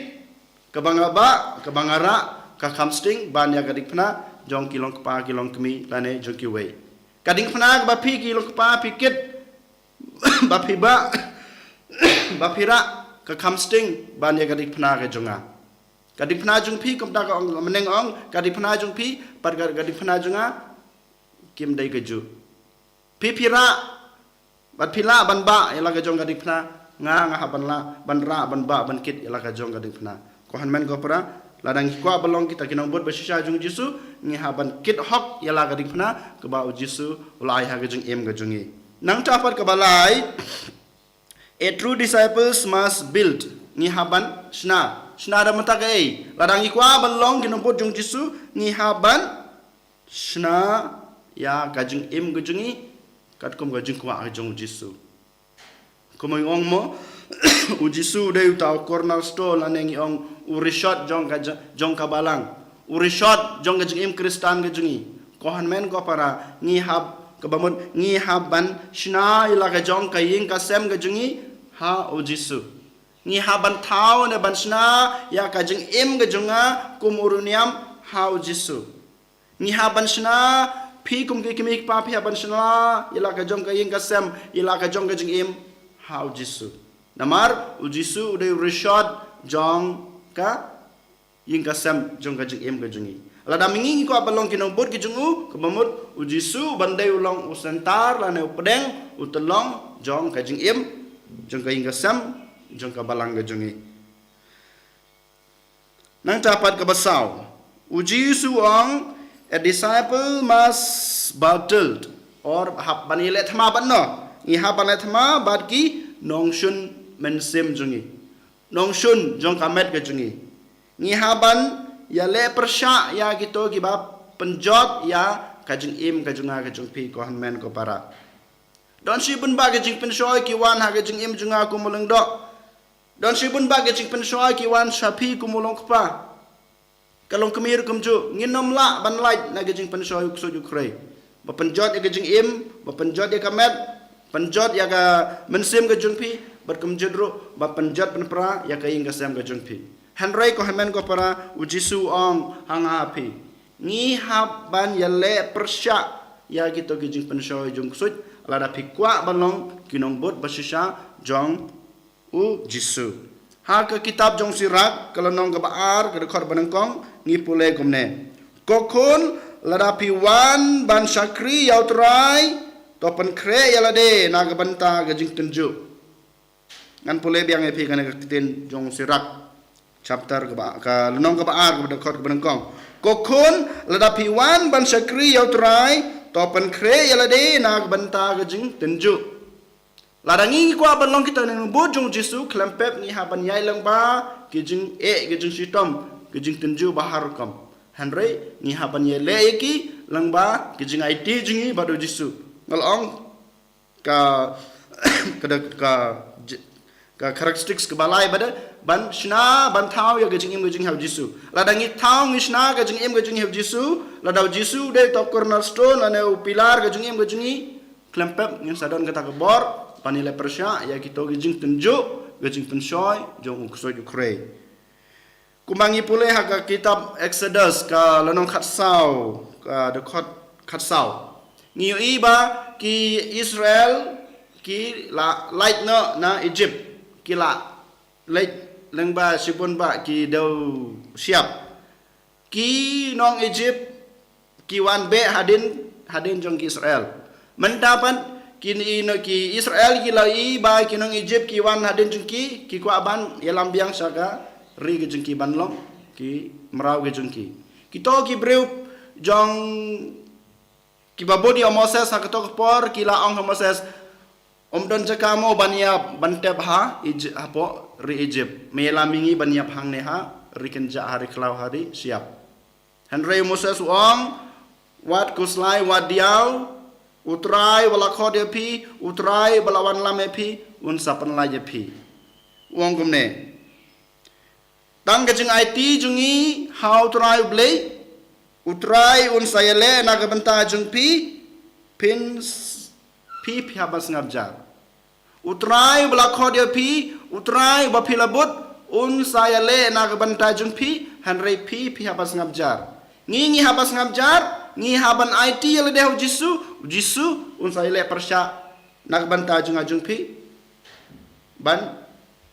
kaba nga bah, kaba nga rah, ka kham sting ban ïa ka diengphna jong ki long kpa, ki long kmie lane jong kiwei. Ka diengphna kaba phi, ki long kpa, phi kit, ba phi bah, ba phi rah, ka kham sting ban ïa ka diengphna ka jong nga. Ka diengphna jong phi, kumta ka ong mynne, ong, ka diengphna jong phi bad ka, ka diengphna jong nga kim dei kajuh. Phi phi rah bad phi lah ban bah ïa la ka jong ka diengphna, nga nga hap ban lah ban rah, ban bah, ban kit ïa la ka jong ka diengphna. Ko hynmen ko para, Lada ngi kwah ban long kita ki nongbud ba shisha jong u Jisu, ngi hap ban kit hok ïa la ka diengphna kaba u Jisu u la ai ha ka jingim ka jong ngi. Nangta pat kaba lai, a true disciples must build. Ngi hap ban shna. Shna da mynta kaei? Lada ngi kwah ban long ki nongbud jong u Jisu, ngi hap ban shna ïa ka jingim ka jong ngi katkum ka jingkwah ka jong u Jisu. Kumba ngi ong mo, u Jisu u dei uta u cornerstone, lane ngi ong u rishot jong ka j-, jong ka balang. U rishot jong ka jingim Khristan ka jong ngi. Ko hynmen ko para, ngi hap, kaba mut ngi hap ban shna ïa la ka jong ka ïing ka sem ka jong ngi ha u Jisu. Ngi hap ban thaw ne ban shna ïa ka jingim ka jong nga kum u riewniam ha u Jisu. Ngi hap ban shna, phi kum ki kmie ki kpa phi hap ban shna ïa la ka jong ka ïing ka sem, ïa la ka jong ka jingim ha u Jisu. Namar u Jisu u dei u rishot jong ka ïing ka sem jong ka jingim ka jong ngi. Lada ma ngi ngi kwah ban long ki nongbud ki jong u, kaba mut u Jisu ban dei u long u center lane u pdeng, u tyllong jong ka jingim, jong ka ïing ka sem, jong ka balang ka jong ngi. Nangta pat kaba saw, u Jisu u ong, a disciple must battle, or hap ban ïaleh thma bad no, ngi hap ban leh thma bad ki nongshun mynsiem jong ngi, nongshun jong ka met ka jong ngi. Ngi hap ban ïaleh pyrshah ïa kito kiba pynjot ïa ka jingim ka jong nga ka jong phi, ko hynmen ko para. Don shibun bah ki jingpynshoi ki wan ha ka jingim jong nga kum u lyngdoh. Don shibun bah ki jingpynshoi ki wan sha phi kum u longkpa. Ka longkmie ruh kumjuh, ngin ym lah ban lait na ki jingpynshoi u ksuid u khrei. Ba pynjot ïa ka jingim, ba pynjot ïa ka met, pynjot ïa ka mynsiem ka jong phi, bad kumjuh ruh ba pynjot pynpra ïa ka ïing ka sem ka jong phi. Hynrei ko hynmen ko para, u Jisu u ong ha nga ha phi, ngi hap ban ïaleh pyrshah ïa kito ki jingpynshoi jong u ksuid, lada phi kwah ban long ki nongbud ba shisha jong u Jisu. Ha ka kitab jong Sirak, ka lynnong kaba ar, ka dkhot ba nyngkong, ngi pule kumne. Ko khun, lada phi wan ban shakri ïa u Trai, to pynkhreh ïa lade na ka bynta ka jingtynjuh. Ngan pule biang ïa phi kane ka ktien jong Sirak, chapter kaba, ka lynnong kaba ar, kaba dkhot kaba nyngkong. Ko khun, lada phi wan ban shakri ïa u Trai, to pynkhreh ïa lade na ka bynta ka jingtynjuh. Lada ngi ngi kwah ban long kita ki nongbud jong u Jisu, khlem pep ngi hap ban ïaid lyngba ki jingeh, ki jingshitom, ki jingtynjuh ba har rukom. Hynrei ngi hap ban ïaleh ïa ki lyngba ki jingaiti jong ngi bad u Jisu. Nga la ong ka, ka, ka, ka characteristics kaba lai ba dei ban shna, ban thaw ïa ka jingim ka jong ngi ha u Jisu. Lada ngi thaw, ngi shna ka jingim ka jong ngi ha u Jisu, lada u Jisu u dei uta u cornerstone lane u pillar ka jingim ka jong ngi, khlem pep ngin sa don kata ka bor ban ïaleh pyrshah ïa kito ki jingtynjuh, ki jingpynshoi jong u ksuid u khrei. Kumba ngi pule ha ka kitab Exodus, ka lynnong khatsaw, ka dkhot khatsaw, ngi ïohi ba ki Israel ki la lait noh na Egypt, ki la leit lyngba shibun bah ki dew shyiap. Ki nong Egypt ki wan beh hadien, hadien jong ki Israel. Mynta pat ki, ki Israel ki la ïohi ba ki nong Egypt ki wan hadien jong ki, ki kwah ban ïalam biang sha ka ri ka jong ki, ban long ki mraw ka jong ki. Kito ki briew jong kiba bud ïa u Moses ha kato ka por ki la ong ha u Moses, ym don jaka mo ban ïap, ban tep ha Egy-, hapoh ri Egypt. Me ïalam ïa ngi ban ïap hangne ha ri kynjah, ha ri khlaw, ha ri shyiap. Hynrei u Moses u ong, wat khuslai, wat diaw, u Trai uba la khot ïa phi, u Trai uba la wanlam ïa phi, un sa pynlait ïa phi. U ong kumne, tang ka jingaiti jong ngi ha u Trai U Blei, u Trai un sa ïaleh na ka bynta jong phi, phin s-, phi, phi hap ban sngap jar. U Trai uba la khot ïa phi, u Trai uba phi la bud, un sa ïaleh na ka bynta jong phi, hynrei phi, phi hap ban sngap jar. Ngi, ngi hap ban sngap jar, ngi hap ban aiti ïa lade ha u Jisu, u Jisu un sa ïaleh pyrshah na ka bynta jong nga jong phi, ban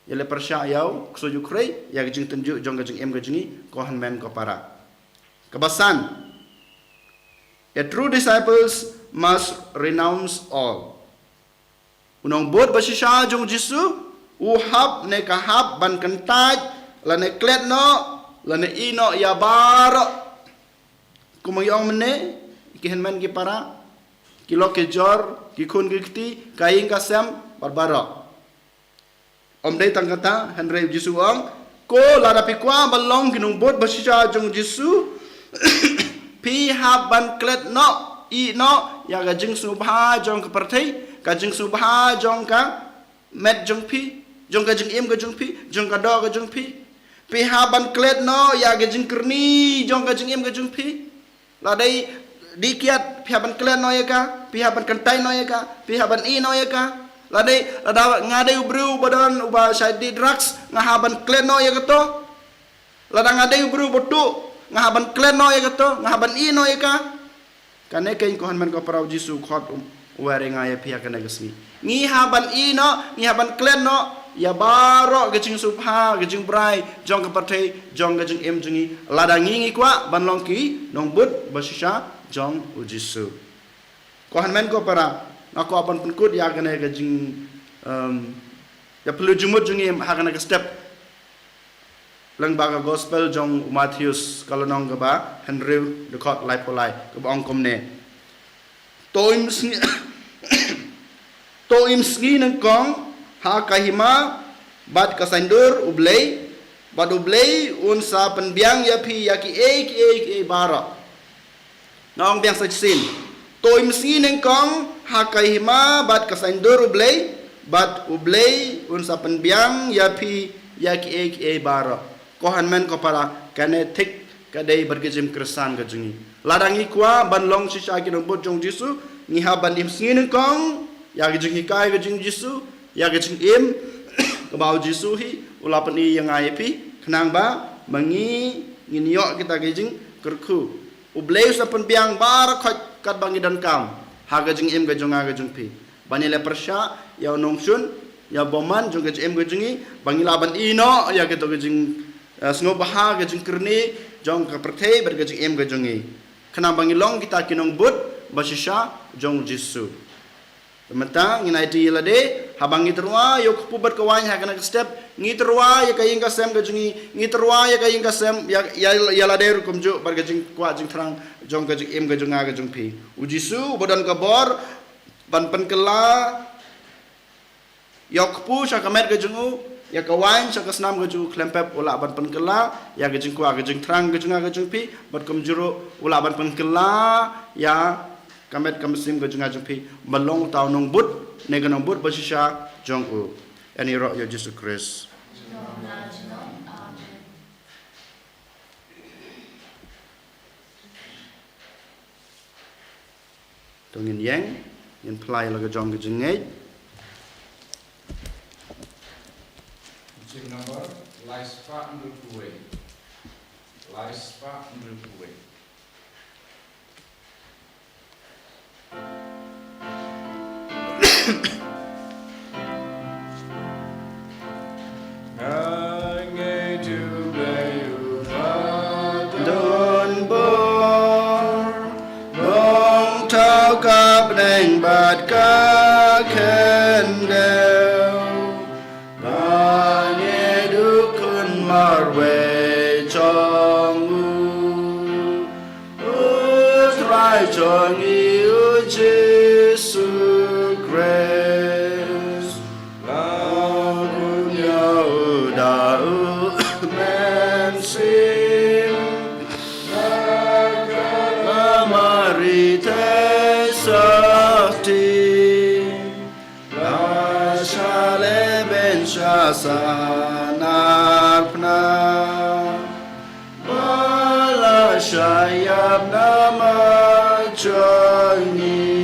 ïaleh pyrshah ïa u ksuid u khrei, ïa ka jingtynjuh jong ka jingim ka jong ngi, ko hynmen ko para. Kaba san, a true disciples must renounce all. U nongbud ba shisha jong u Jisu u hap ne ka hap ban kyntait lane klet noh Lane ïehnoh ïa baroh. Kumba ngi ong mynne, ki hynmen ki para, ki lok ki jor, ki khun ki kti, ka ïing ka sem, bad baroh. Ym dei tang kata, hynrei u Jisu u ong, ko lada phi kwah ban long ki nongbud bashisha jong u Jisu, phi hap ban klet noh, ïehnoh, ïa ka jingsngewbha jong ka pyrthei, ka jingsngewbha jong ka met jong phi, jong ka jingim ka jong phi, jong ka doh ka jong phi. Phi hap ban klet noh ïa ka jingkyrni jong ka jingim ka jong phi. Lada dei dih kiad, phi hap ban klet noh ïa ka, phi hap ban kyntait noh ïa ka, phi hap ban ïehnoh ïa ka. Lada dei, lada nga dei u briew ba don uba shait dih drugs, nga hap ban klet noh ïa kato. Lada nga dei u briew ba tuh, nga hap ban klet noh ïa kato, nga hap ban ïehnoh ïa ka. Kane keiñ ko hynmen ko para, u Jisu u khot u, u wer ïa nga ïa phi ha kane ka sngi. Ngi hap ban ïehnoh, ngi hap ban klet noh ïa baroh ka jingsngewbha, ka jingbrai jong ka pyrthei, jong ka jingim jong ngi. Lada ngi ngi kwah ban long ki nongbud bashisha jong u Jisu. Ko hynmen ko para, nga kwah ban pynkut ïa kane ka jing, em, ïa pynlut jingmut jong ngi ha kane ka step. Lyngba ka gospel jong u Mathaios, ka lynnong kaba hynriew, dkhot laiphew lai, kaba ong kumne. To im sngi, to im sngi nyngkong ha ka hima bad ka saiñdur U Blei, bad U Blei un sa pynbiang ïa phi ïa kiei kiei kiei baroh. Nga ong biang sa shisien. To im sngi nyngkong ha ka hima bad ka saiñdur U Blei, bad U Blei un sa pynbiang ïa phi ïa kiei kiei baroh. Ko hynmen ko para, kane thik ka dei bad ka jingim Khristan ka jong ngi. Lada ngi kwah ban long shisha ki nongbud jong u Jisu, ngi hap ban im sngi nyngkong ïa ka jinghikai ka jong u Jisu, ïa ka jingim kaba u Jisu hi u la pyni ïa nga ïa phi, khnang ba ma ngi ngin ïoh kita ki jingkyrkhu. U Blei u sa pynbiang baroh khoit katba ngi donkam ha ka jingim ka jong nga ka jong phi. Ba ngi la pyrshah ïa u nongshun, ïa u bymman jong ka jingim ka jong ngi, ba ngi lah ban ïehnoh ïa kito ki jing, eh, sngewbha, ka jingkyrni jong ka pyrthei bad ka jingim ka jong ngi, khnang ba ngi long kita ki nongbud bashisha jong u Jisu. Te mynta ngin aiti ïa lade, haba ngi tyrwa ïa u kpu bad ka waiñ ha kane ka step, ngi tyrwa ïa ka ïing ka sem ka jong ngi, ngi tyrwa ïa ka ïing ka sem, ïa, ïa, ïa lade ruh kumjuh bad ka jingkwah jingthrang jong ka jingim ka jong nga ka jong phi. U Jisu uba don ka bor ban pynkylla ïa u kpu sha ka met ka jong u, ïa ka waiñ sha ka snam ka jong u, khlem pep u lah ban pynkylla ïa ka jingkwah ka jingthrang ka jong nga ka jong phi, bad kumjuh ruh u lah ban pynkylla ïa ka met ka mynsiem ka jong nga jong phi, ban long uta u nongbud ne ka nongbud bashisha jong u. Ïaroh ïa u Jisu Khrist. To ngin ïeng, ngin phla ïa la ka jong ka jingngeit. Jingmut number lai spah hynriewphew wei. Lai spah hynriewphew wei. Nga ngeit U Blei uba don bor, ba u thaw ka bneng bad ka khyndew. Nga ngeit U Khun marwei jong u, U Trai jong ngi U Jisu Khrist. Nga ngeit ïa u da U Mynsiem, la Mari te sakti, la sha lehbeiñ sha san arphew phra, ba la shah ïap na ma jong ngi.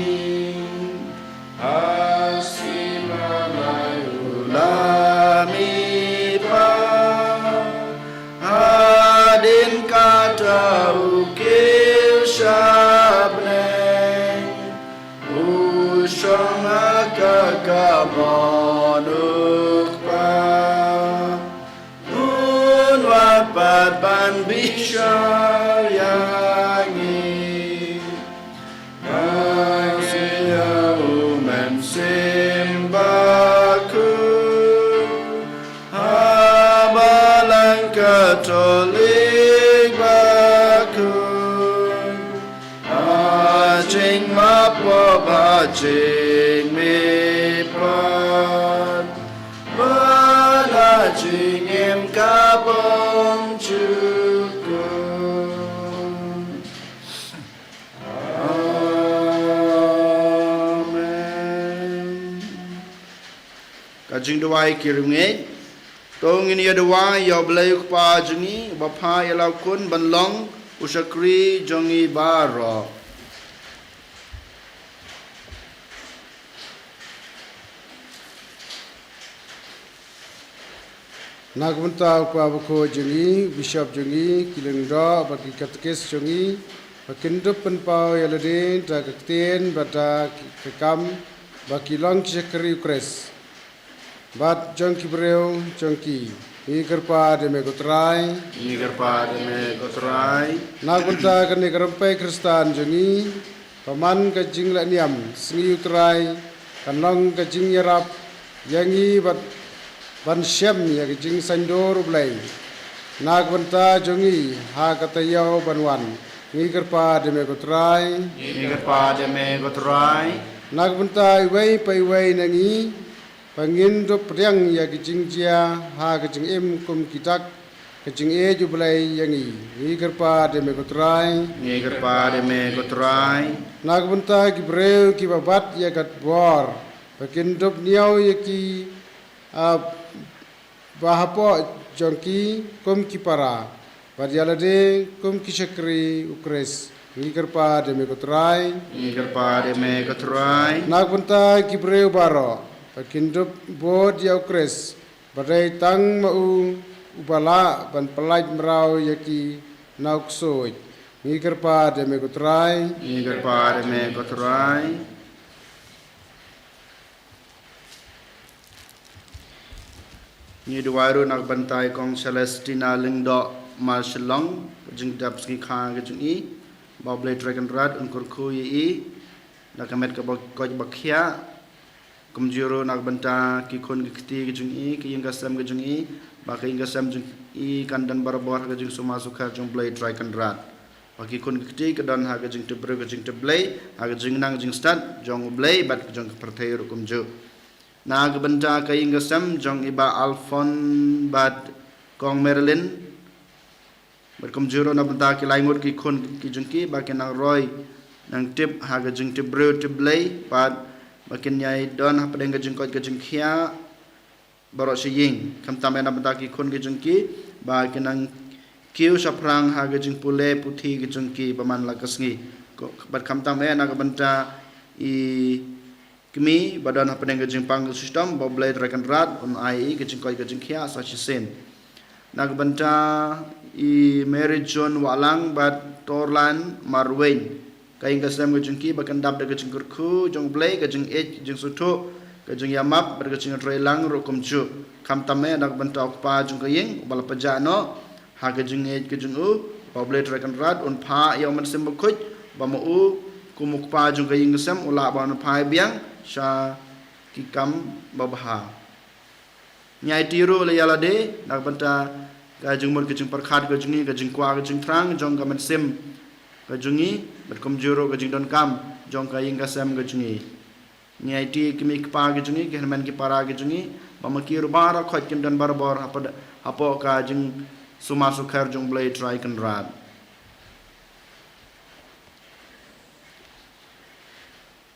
Ha sngi ba lai u la mihpat, hadien kata u kiew sha bneng. U shong ha ka kamon U Kpa, un wan pat ban bishar ïa ngi. Nga ngeit ïa U Mynsiem Bakhuid, ha Balang Katholik, Jingmihpat ba la jingim ka bym jukut. Amen. Ka jingduwai ki riewngeit. To ngin ïa duwai ïa U Blei U Kpa jong ngi, uba phah ïa la u Khun ban long u shakri jong ngi baroh. Na ka bynta u Kpa Bakhuid jong ngi, u Bishop jong ngi, ki lyngdoh bad ki katekis jong ngi, ba kin dup pynpaw ïa lade da ka ktien bad da ka kam, ba ki long ki shakri U Khrist bad jong ki briew jong ki. Ngi kyrpad ïa me ko Trai. Ngi kyrpad ïa me ko Trai. Na ka bynta kane ka rympei Khristan jong ngi, ba man ka jinglehniam sngi U Trai kan long ka jingïarap ïa ngi bad ban shem ïa ka jingsaiñdur U Blei na ka bynta jong ngi ha ka taïew ban wan. Ngi kyrpad ïa me ko Trai. Ngi kyrpad ïa me ko Trai. Na ka bynta iwei pa iwei na ngi, ba ngin dup pdiang ïa ka jingjia ha ka jingim kum ki dak ka jingïeit U Blei ïa ngi. Ngi kyrpad ïa me ko Trai. Ngi kyrpad ïa me ko Trai. Na ka bynta ki briew kiba bat ïa ka bor, ba kin dup ñiew ïa ki, ah, ba hapoh jong ki kum ki para, bad ïa lade kum ki shakri U Khrist. Ngi kyrpad ïa me ko Trai. Ngi kyrpad ïa me ko Trai. Na ka bynta ki briew baroh, ba kin dup bud ïa U Khrist, ba dei tang ma u uba lah ban pyllait mraw ïa ki na u ksuid. Ngi kyrpad ïa me ko Trai. Ngi kyrpad ïa me ko Trai. Ngi duwai ruh na ka bynta i Kong Celestina Lyngdoh Marshallong, ka jingdap sngi kha ka jong i, ba U Blei Trai Kynrad un kyrkhu ïa i na ka met kaba koit ba khiah. Kumjuh ruh na ka bynta ki khun ki kti ki jong i, ki ïing ki sem ki jong i, ba ki ïing ki sem jong i kan don barabor ha ka jingsumar sukher jong U Blei Trai Kynrad. Ba ki khun ki kti ki don ha ka jingtipbriew ka jingtipblei, ha ka jingnang jingstad jong U Blei bad jong ka pyrthei ruh kumjuh. Na ka bynta ka ïing ka sem jong i Bah Alphon bad Kong Marilyn, bad kumjuh ruh na bynta ki lai ngut ki khun ki jong ki, ba kin nang roi nang tip ha ka jingtipbriew tip Blei, bad ba kin ïai don hapdeng ka jingkoit ka jingkhiah baroh shi ïing. Khamtam eh na bynta ki khun ki jong ki, ba kin nang kiew shaphrang ha ka jingpule puthi ki jong ki ba man la ka sngi. Ko, bad khamtam eh na ka bynta i kmie ba don hapdeng ka jingpang ka shitom, ba U Blei Trai Kynrad un ai i ka jingkoit ka jingkhiah sa shisien. Na ka bynta i Mary John Wahlang bad Torlan Marwein, ka ïing ka sem ka jong ki ba kan dap da ka jingkyrkhu jong U Blei, ka jingïeit, ka jingsngewthuh, ka jingïamap bad ka jingïatreilang ruh kumjuh. Khamtam eh na ka bynta u kpa jong ka ïing uba la pynjah noh ha ka jingïeit ka jong u, ba U Blei Trai Kynrad un phah ïa U Mynsiem Bakhuid ba ma u kum u kpa jong ka ïing ka sem u lah ban phai biang sha ki kam babha. Ngi aiti ruh ïa lade na ka bynta ka jingmut ka jingpyrkhat ka jong ngi, ka jingkwah ka jingthrang jong ka mynsiem ka jong ngi, bad kumjuh ruh ka jingdonkam jong ka ïing ka sem ka jong ngi. Ngi aiti ki kmie ki kpa ki jong ngi, ki hynmen ki para ki jong ngi, ba ma ki ruh baroh khoit kin don barabor hapoh, hapoh ka jingsumar sukher jong U Blei Trai Kynrad.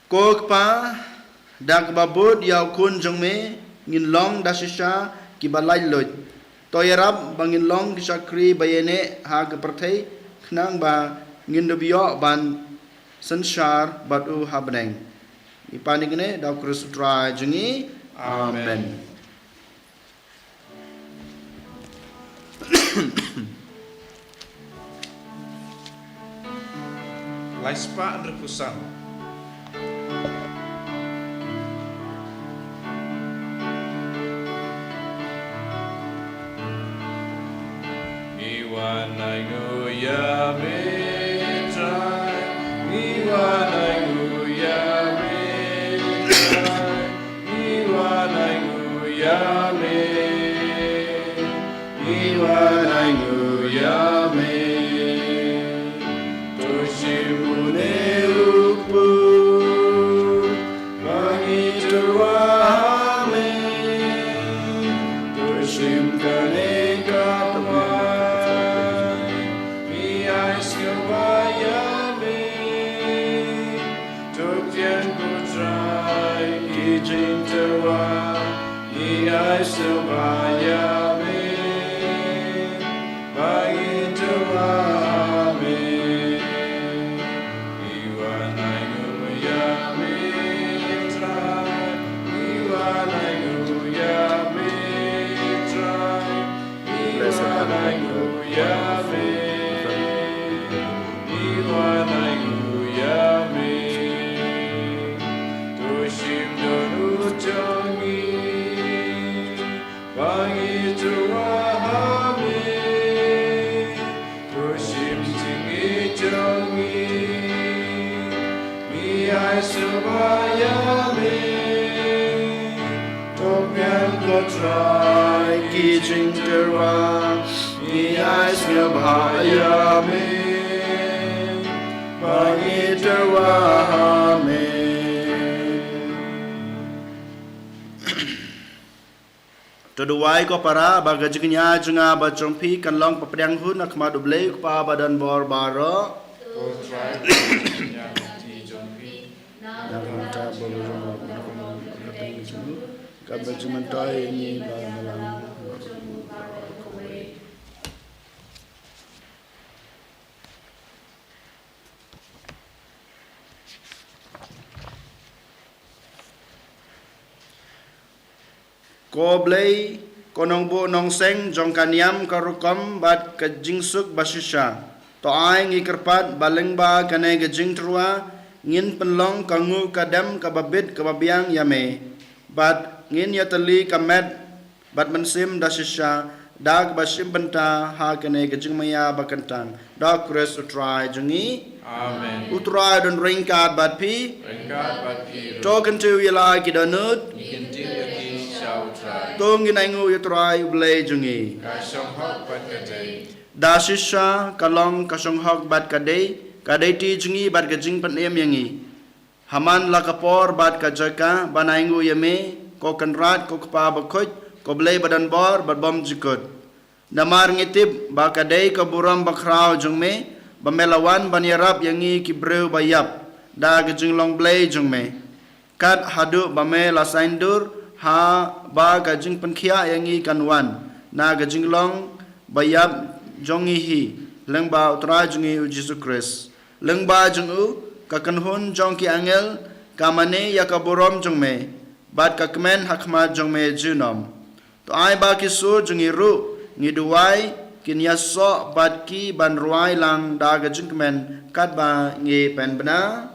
Ko Kpa, da kaba bud ïa u Khun jong me, ngin long da shisha kiba laitluid. To ïarap ba ngin long ki shakri ba ïaineh ha ka pyrthei, khnang ba ngin dup ïoh ban synshar bad u ha bneng. Ngi pan ïa kane da U Khrist U Trai jong ngi. Amen. Amen. Lai spah hynriewphew san. Ngi wan ainguh ïa me Trai, ngi wan ainguh ïa me Trai. Ngi wan ainguh ïa me, ngi wan ainguh ïa me. To shim une u kpu, Sngewbha ïa me, to pdiang ko Trai ki jingtyrwa, ngi ai sngewbha ïa me, ba ngi tyrwa ha me. Ngi wan ainguh ïa me, Trai, ngi wan ainguh ïa me, Trai. Ngi wan ainguh ïa me. Ngi wan ainguh ïa me. To shim dohnud jong ngi, ba ngi tyrwa ha me. To shim jingïeit jong ngi, ngi ai sngewbha ïa me. To pdiang ko Trai ki jingtyrwa, ngi ai sngewbha ïa me, ba ngi tyrwa ha me. To duwai ko para, ba ka jingkñia jong nga bad jong phi kan long ka pdiang hun ha khmat U Blei U Kpa badonbor baroh. Ko Trai, pdiang ka kti jong phi na ka bynta baroh, kaba jingmyntoi ïa ngi ba ngi lah. Ko Blei, ko nongbuh nongseng jong ka niam ka rukom bad ka jingsuk bashisha, to ai ngi kyrpad ba lyngba kane ka jingtyrwa ngin pynlong ka nguh ka dem kaba bit kaba biang ïa me, bad ngin ïatylli ka met bad mynsiem da shisha, da kaba shim bynta ha kane ka jingmaïa ba kyntang da U Khrist U Trai jong ngi. Amen. U Trai don ryngkat bad phi. Ryngkat bad phi ruh. To kyntiew ïa la ki dohnud. Ngi kyntiew ïa ki sha U Trai. To ngin ainguh ïa U Trai U Blei jong ngi. Ka shong hok bad ka dei. Da shisha ka long ka shong hok bad ka dei, ka dei ti jong ngi bad ka jingpynim ïa ngi. Ha man la ka por bad ka jaka ban ainguh ïa me, ko Kynrad, ko Kpa bakhuid, ko Blei badonbor bad bymjukut. Namar ngi tip ba ka dei ka burom bakhraw jong me, ba me la wan ban ïarap ïa ngi ki briew ba ïap da ka jinglong Blei jong me. Kat haduh ba me la saiñdur ha ba ka jingpynkhiah ïa ngi kan wan na ka jinglong ba ïap jong ngi hi, lyngba U Trai jong ngi U Jisu Khrist. Lyngba jong u, ka kynhun jong ki angel ka mane ïa ka burom jong me, bad ka kmen ha khmat jong me junom. To ai ba ki sur jong ngi ruh, ngi duwai, kin ïasoh bad ki ban rwai lang da ka jingkmen katba ngi pynbna.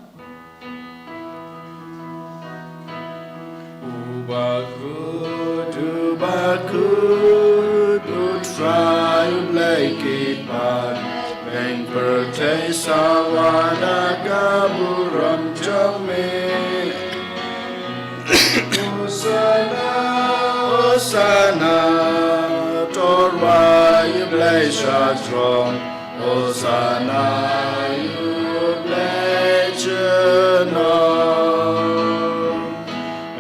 U bakhuid, u bakhuid, U Trai U Blei ki paid, bad pyrthei sawa da ka burom jong me. Hosana, Hosana, to rwai ïa U Blei sha throne. Hosana ïa U Blei junom.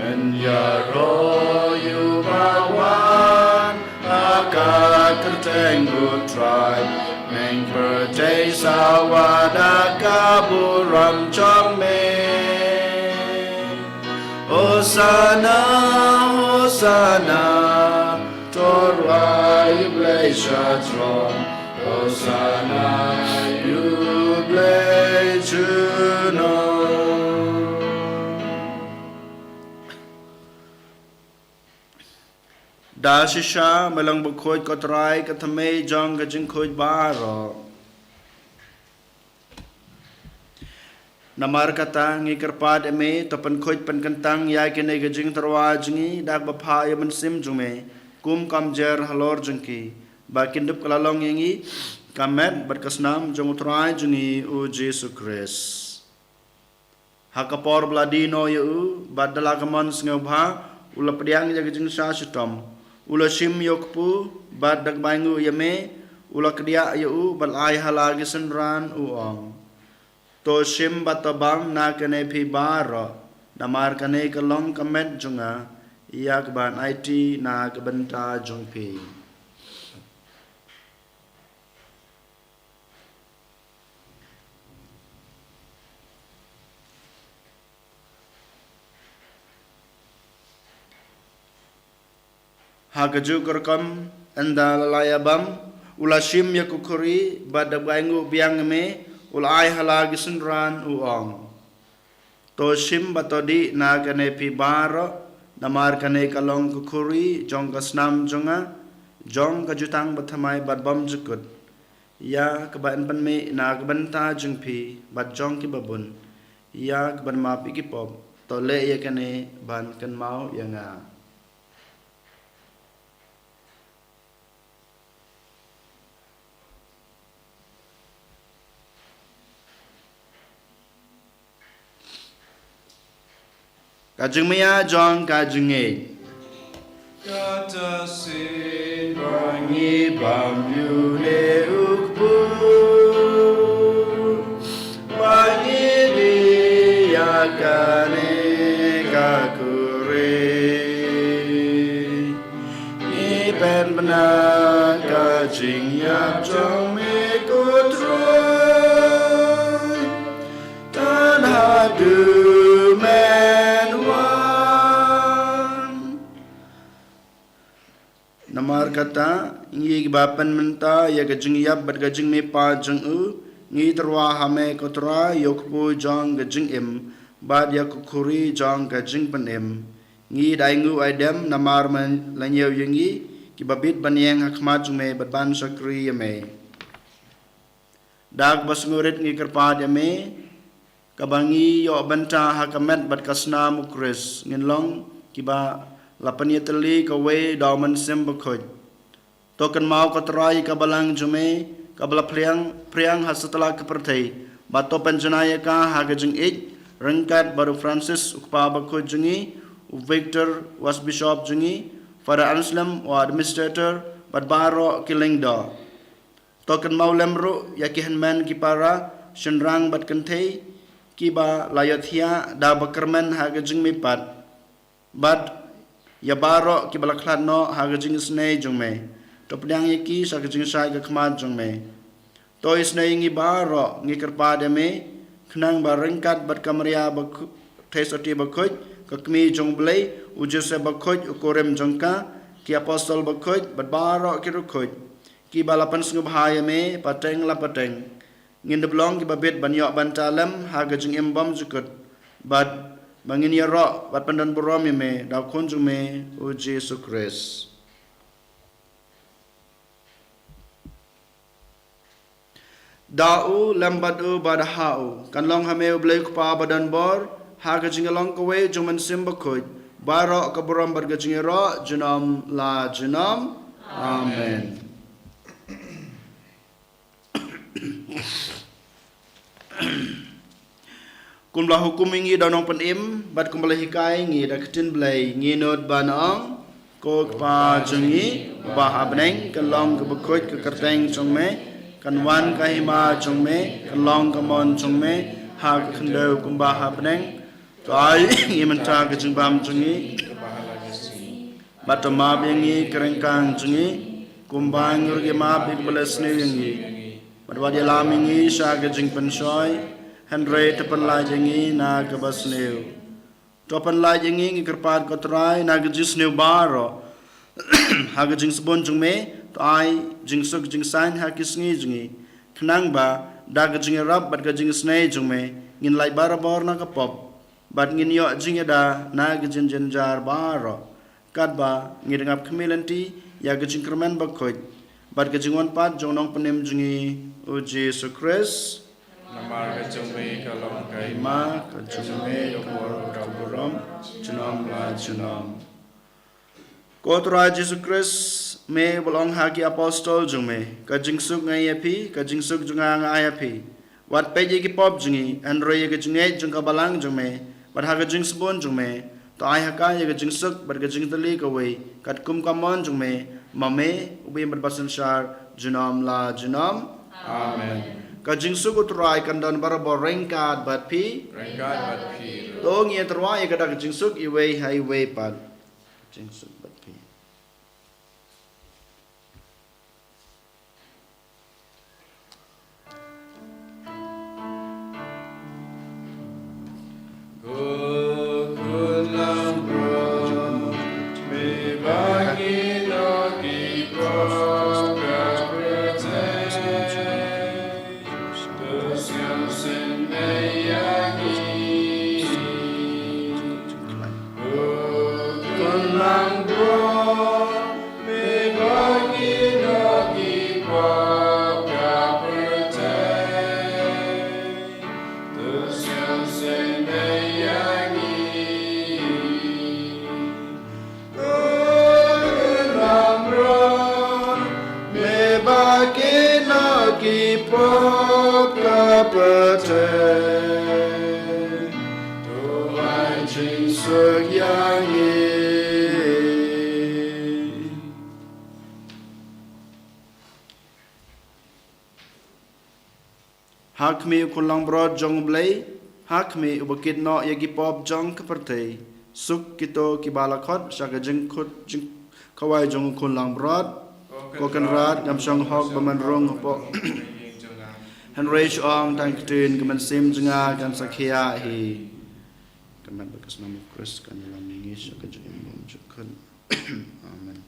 Yn ïaroh ïa uba wan ha ka kyrteng U Trai, bad pyrthei sawa da ka burom jong me. Hosana, Hosana, to rwai ïa U Blei sha throne. Hosana ïa U Blei junom. Da shisha me long bakhuid ko Trai, ka thymmei jong ka jingkhuid baroh. Namar kata ngi kyrpad ïa me, to pynkhuid pynkyntang ïa kine ki jingtyrwa jong ngi da kaba phah ïa u Mynsiem jong me, kum kumjuh halor jong ki, ba kin dup ka la long ïa ngi ka met bad ka snam jong U Trai jong ngi U Jisu Khrist. Ha ka por ba la die noh ïa u, bad da la ka mon sngewbha, u la pdiang ïa ka jingshah shitom. U la shim ïa u kpu, bad da kaba ainguh ïa me, u la kdiah ïa u, bad la ai ha la ki synran u ong: To shim bad to bam na kane phi baroh, namar kane ka long ka met jong nga, ïa kaban aiti na ka bynta jong phi. Ha kajuh ka rukom, ynda la lah ïa bam, u la shim ïa ka khuri, bad da kaba ainguh biang ïa me, u la ai ha la ki synran, u ong: To shim bad to dih na kane phi baroh, namar kane ka long ka khuri jong ka snam jong nga, jong ka jutang bathymmai bad bymjukut, ïa kaba yn pynmih na ka bynta jong phi bad jong kiba bun, ïa kaban map ïa ki pop. To leh ïa kane ban kynmaw ïa nga. Ka jingmih jong ka jingngeit. Kata shisien ba ngi bam ïa une u kpu, ba ngi dih ïa kane ka khuri, ngi pynbna ka jingïap jong me, ko Trai, tan haduh men wan. Namar kata, ngi kiba pynmynta ïa ka jingïap bad ka jingmihpat jong u, ngi tyrwa ha me, ko Trai, ïa u kpu jong ka jingim bad ïa ka khuri jong ka jingpynim. Ngi da ainguh aidem namar me la ñiew ïa ngi, kiba bit ban ïeng ha khmat jong me bad ban shakri ïa me. Da kaba sngewrit ngi kyrpad ïa me, kaba ngi ïoh bynta ha ka met bad ka snam u Khrist, ngin long kiba la pynïatylli kawei da u Mynsiem Bakhuid. To kynmaw, ko Trai, ïa ka balang jong me, kaba la phriang, phriang ha satlak ka pyrthei, bad to pynjanai ïa ka ha ka jingïeit, ryngkat bad u Francis, u Kpa Bakhuid jong ngi, u Victor, u Archbishop jong ngi, Father Anselm, u Administrator, bad baroh ki lyngdoh. To kynmaw lem ruh ïa ki hynmen ki para, shynrang bad kynthei, kiba la ïohthiah da ba kyrmen ha ka jingmihpat, bad ïa baroh kiba la khlad noh ha ka jingisynei jong me. To pdiang ïa ki sha ka jingshai ka khmat jong me. To isynei ïa ngi baroh, ngi kyrpad ïa me, khnang ba ryngkat bad ka Maria Bakhu-, Theisotti Bakhuid, ka Kmie jong u Blei, u Joseph Bakhuid, u kurim jong ka, ki apostol bakhuid, bad baroh ki riewkhuid, kiba la pynsngewbha ïa me pateng la pateng, ngin da long kiba bit ban ïoh bynta lem ha ka jingim bymjukut, bad ba ngin ïaroh bad pyndonburom ïa me da u Khun jong me, u Jisu Khrist. Da u, lem bad u, bad ha u, kan long ha me u Blei u Kpa badonbor, ha ka jingïalong kawei jong u Mynsiem Bakhuid, baroh ka burom bad ka jingïaroh, junom la junom. Amen. Kumba la hukum ïa ngi da u Nongpynim, bad kumba la hikai ïa ngi da ka ktien Blei, ngin nud ban ong: Ko Kpa jong ngi, uba ha bneng, kan long kaba khuid ka kyrteng jong me, kan wan ka hima jong me, kan long ka mon jong me, ha ka khyndew kumba ha bneng. To ai ïa ngi mynta ka jingbam jong ngi. Bad to map ïa ngi ka ryngkang jong ngi, kumba ngi ruh ngi map ïa kiba la sniew ïa ngi. Bad wat ïalam ïa ngi sha ka jingpynshoi, hynrei to pynlait ïa ngi na kaba sniew. To pynlait ïa ngi, ngi kyrpad ko Trai, na ka jingsniew baroh. Ha ka jingsbun jong me, to ai jingsuk jingsaiñ ha ki sngi jong ngi. Khnang ba, da ka jingïarap bad ka jingisynei jong me, ngin lait barabor na ka pop, bad ngin ïoh jingïada na ka jingjynjar baroh. Katba ngi dngap khmih lynti ïa ka jingkyrmen bakhuid bad ka jingwan pat jong u Nongpynim jong ngi, u Jisu Khrist. Namar ka jong me ka long ka hima, ka jong me ka bor ka burom, junom la junom. Ko Trai Jisu Khrist, me ba la ong ha ki apostol jong me: Ka jingsuk nga ai ïa phi, ka jingsuk jong nga nga ai ïa phi. Wat peit ïa ki pop jong ngi, hynrei ïa ka jingngeit jong ka balang jong me, bad ha ka jingsbun jong me, to ai ha ka ïa ka jingsuk bad ka jingtylli kawei, katkum ka mon jong me, ma me, uba im bad ba synshar, junom la junom. Amen. Ka jingsuk u Trai kan don barabor ryngkat bad phi. Ryngkat bad phi. To ngin tyrwa ïa ka da ka jingsuk iwei ha iwei pat. Jingsuk bad phi. Ko Khun Langbrot, me ba ngi Pyrthei, to ai jingsuk ïa ngi. Ha khmih u Khun langbrot jong U Blei, ha khmih uba kit noh ïa ki pop jong ka pyrthei. Suk kito kiba la khot sha ka jingkhot jingkhawai jong u Khun langbrot. Ko Kynrad, ngam shong hok ba men rung hapoh. Hynrei shu ong tang ktien, ka mynsiem jong nga kan sa khia hi. Ka met bad ka snam u Khrist kan ïalam ïa ngi sha ka jingim bymjukut. Amen.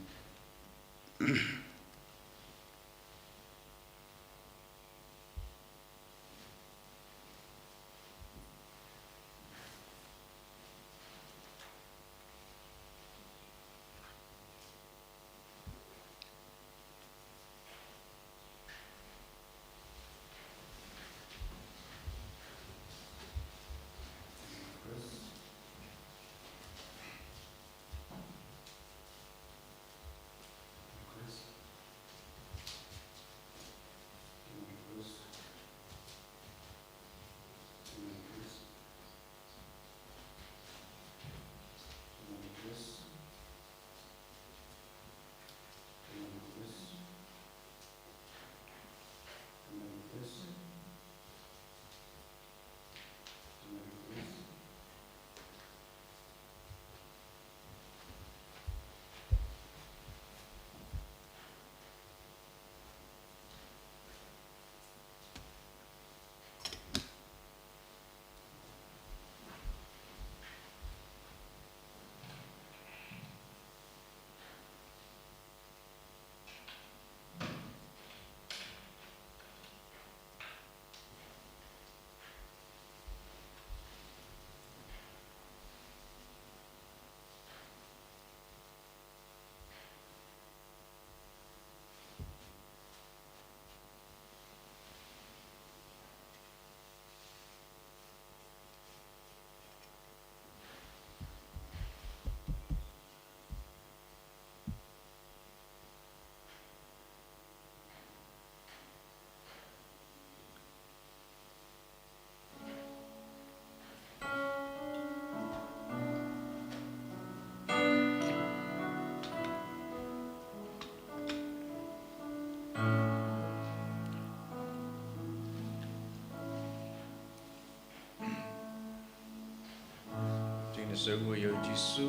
Jingïaseng ïa u Jisu.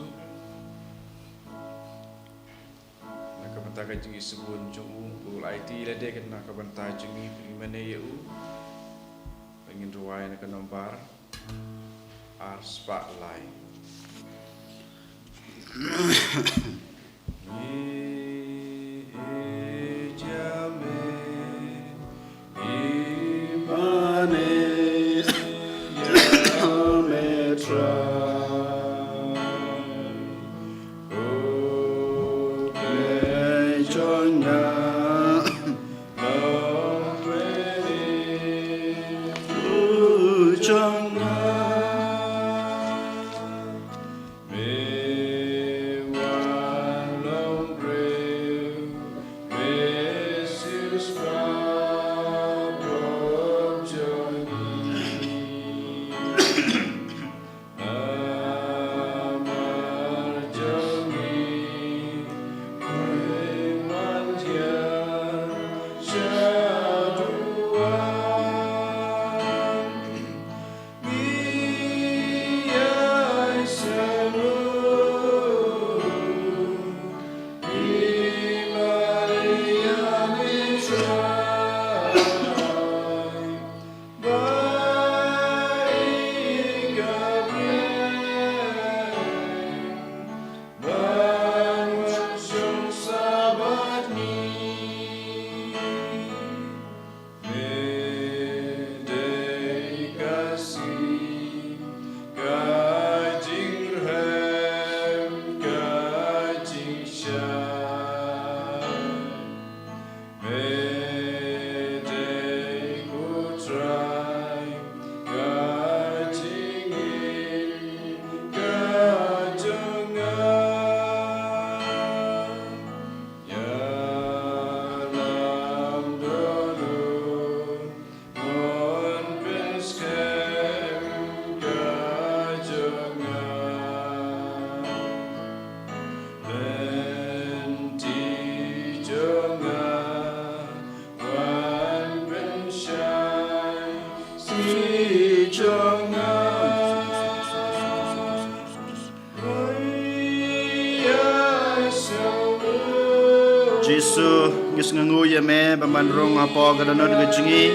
Na ka bynta ka jingïaseng jong u, u la aiti lade ka na ka bynta jong ngi, pynmane ïa u. Ngin rwai na ka nombar ar spah lai. Jisu, ngi sngewnguh ïa me ba man rung hapoh ka dohnud ka jong ngi.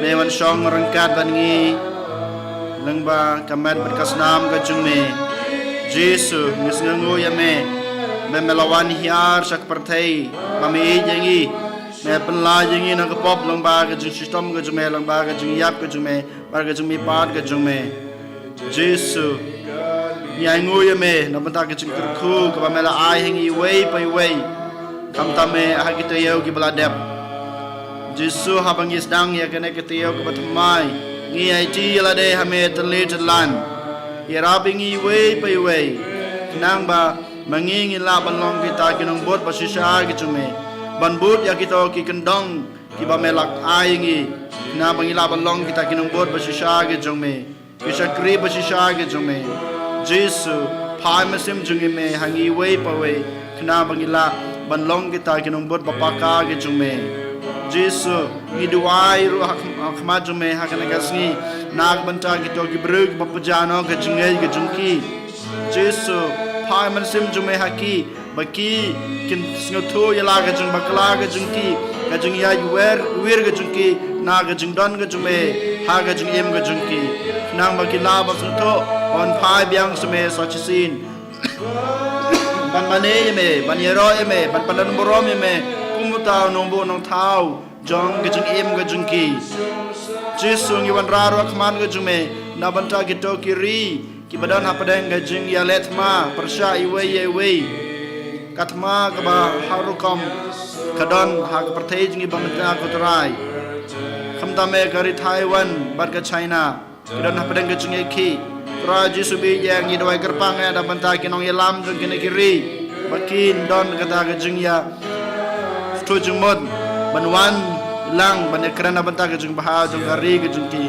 Me wan shong ryngkat bad ngi lyngba ka met bad ka snam ka jong me. Jisu, ngi sngewnguh ïa me ba me la wan hiar sha ka pyrthei ba me ïeit ïa ngi. Me pynlait ïa ngi na ka pop lyngba ka jingshitom ka jong me, lyngba ka jingïap ka jong me bad ka jingmihpat ka jong me. Jisu, ngi ainguh ïa me na bynta ka jingkyrkhu kaba me la ai ha ngi iwei pa iwei, khamtam eh ha ki taïew kiba la dep. Jisu, haba ngi sdang ïa kane ka taïew kaba thymmai, ngi aiti ïa lade ha me tylli tyllan. Ïarap ïa ngi iwei pa iwei khnang ba ma ngi ngin lah ban long kita ki nongbud ba shisha ki jong me, ban bud ïa kito ki kyndong kiba me la ai ïa ngi, khnang ba ngin lah ban long kita ki nongbud ba shisha ki jong me, ki shakri ba shisha ki jong me. Jisu, phai mynsiem jong ngi me ha ngi iwei pa iwei, khnang ba ngin lah ban long kita ki nongbud ba paka ki jong me. Jisu, ngi duwai ruh ha khmat jong me ha kane ka sngi na ka bynta kito ki briew kiba pynjah noh ka jingngeit ka jong ki. Jisu, phai mynsiem jong me ha ki ba ki kin sngewthuh ïa la ka jingbakla ka jong ki, ka jingïaid wir ka jong ki na ka jingdon ka jong me ha ka jingim ka jong ki, khnang ba ki lah ban sngewthuh ban phai biang sha me sa shisien, ban mane ïa me, ban ïaroh ïa me, ban pyndon burom ïa me kum uta u nongbuh nongthaw jong ka jingim ka jong ki. Jisu, ngi wanrah ruh ha khmat ka jong me na bynta kito ki ri kiba don hapdeng ka jingïaleh thma pyrshah iwei ïa iwei. Ka thma kaba har rukom ka don ha ka pyrthei jong ngi ba mynta, ko Trai, khamtam eh ka ri Taiwan bad ka China, ki don hapdeng ka jingïakhih. Trai Jisu, bad ïa ngi duwai kyrpang eh na bynta ki nongïalam jong kine ki ri ba kin don kata ka jingïa sngewthuh jingmut ban wan lang ban ïakren na bynta ka jingbha jong ka ri ka jong ki.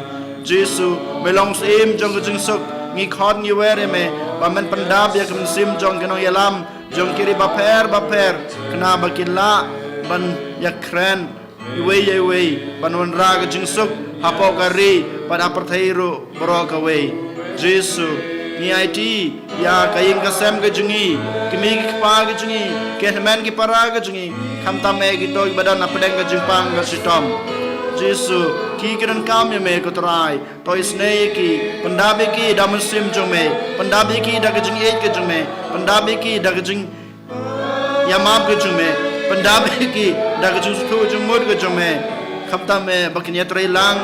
Jisu, me long syiem jong ka jingsuk, ngi khot ngi wer ïa me ba men pyndap ïa ka mynsiem jong ki nongïalam jong ki ri bapher bapher, khnang ba kin lah ban ïakren iwei ïa iwei, ban wanrah ka jingsuk hapoh ka ri bad ha pyrthei ruh baroh kawei. Jisu, ngi aiti ïa ka ïing ka sem ka jong ngi, ki kmie ki kpa ki jong ngi, ki hynmen ki para ki jong ngi, khamtam eh kito kiba don hapdeng ka jingpang ka shitom. Jisu, ki ki donkam ïa me, ko Trai, to isynei ïa ki, pyndap ïa ki da mynsiem jong me, pyndap ïa ki da ka jingïeit ka jong me, pyndap ïa ki da ka jing ïamap ka jong me, pyndap ïa ki da ka jingsngewthuh jingmut ka jong me, khamtam eh ba kin ïatrei lang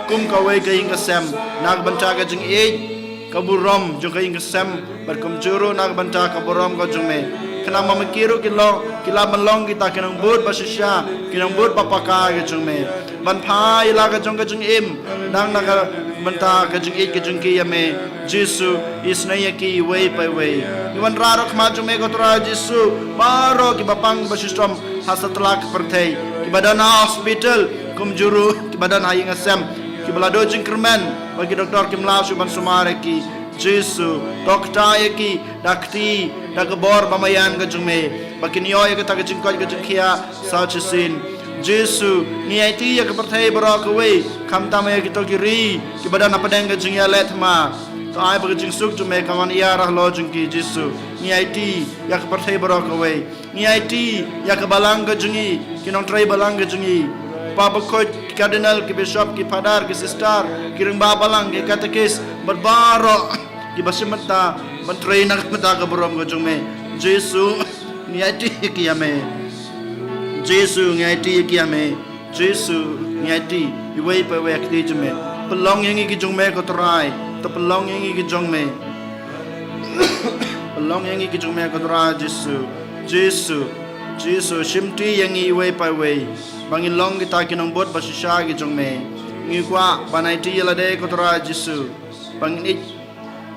kum kawei ka ïing ka sem na ka bynta ka jingïeit ka burom jong ka ïing ka sem, bad kumjuh ruh na ka bynta ka burom ka jong me, khnang ba ma ki ruh ki long, ki lah ban long kita ki nongbud ba shisha, ki nongbud ba paka ka jong me, ban phai la ka jong ka jingim nang na ka bynta ka jingïeit ka jong ki ïa me. Jisu, isynei ïa ki iwei pa iwei. Ngi wanrah ruh ha khmat jong me, ko Trai Jisu, baroh kiba pang ba shitom ha satlak pyrthei, kiba don ha hospital, kumjuh ruh kiba don ha ïing ha sem, kiba la duh jingkyrmen ba ki doktor kim lah shuh ban sumar ïa ki. Jisu, to ktah ïa ki da kti, da ka bor ba maïan ka jong me, ba kin ïoh ïa kata ka jingkoit ka jingkhiah sa shisien. Jisu, ngi aiti ïa ka pyrthei baroh kawei, khamtam ïa kito ki ri kiba don hapdeng ka jingïaleh thma. To ai ba ka jingsuk jong me kan wan ïar halor jong ki, Jisu. Ngi aiti ïa ka pyrthei baroh kawei. Ngi aiti ïa ka balang ka jong ngi, ki nongtrei balang ka jong ngi, pa bakhuid, ki cardinal, ki bishop, ki phadar, ki sister, ki rangbah balang, ki katekis, bad baroh kiba shim bynta ban trei na ka bynta ka burom ka jong me. Jisu, ngi aiti ïa ki ïa me. Jisu, ngi aiti ïa ki ïa me. Jisu, ngi aiti iwei pa iwei ha kti jong me. Pynlong ïa ngi ki jong me, ko Trai. To pynlong ïa ngi ki jong me. Pynlong ïa ngi ki jong me, ko Trai Jisu. Jisu, Jisu, shimti ïa ngi iwei pa iwei ba ngin long kita ki nongbud ba shisha ki jong me. Ngi kwah ban aiti ïa lade, ko Trai Jisu, ba ngin ïeit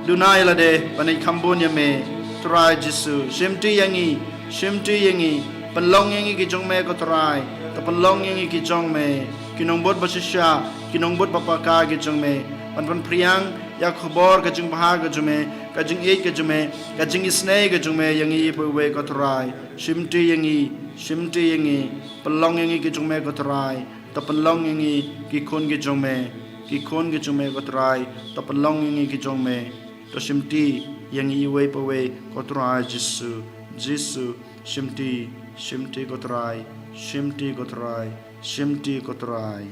duna ïa lade, ban ïeit kham bun ïa me. Trai Jisu, shimti ïa ngi, shimti ïa ngi. Pynlong ïa ngi ki jong me, ko Trai. To pynlong ïa ngi ki jong me, ki nongbud ba shisha, ki nongbud ba paka ki jong me, ban pynphriang ïa ka khubor ka jingbha ka jong me, ka jingïeit ka jong me, ka jingisynei ka jong me ïa ngi iwei pa iwei, ko Trai. Shimti ïa ngi, shimti ïa ngi. Pynlong ïa ngi ki jong me, ko Trai. To pynlong ïa ngi ki khun ki jong me. ki khun ki jong me ko Trai, to pynlong ïa ngi ki jong me, to shimti ïa ngi iwei pa iwei ko Trai Jisu. Jisu, shimti, shimti ko Trai, shimti ko Trai, shimti ko Trai.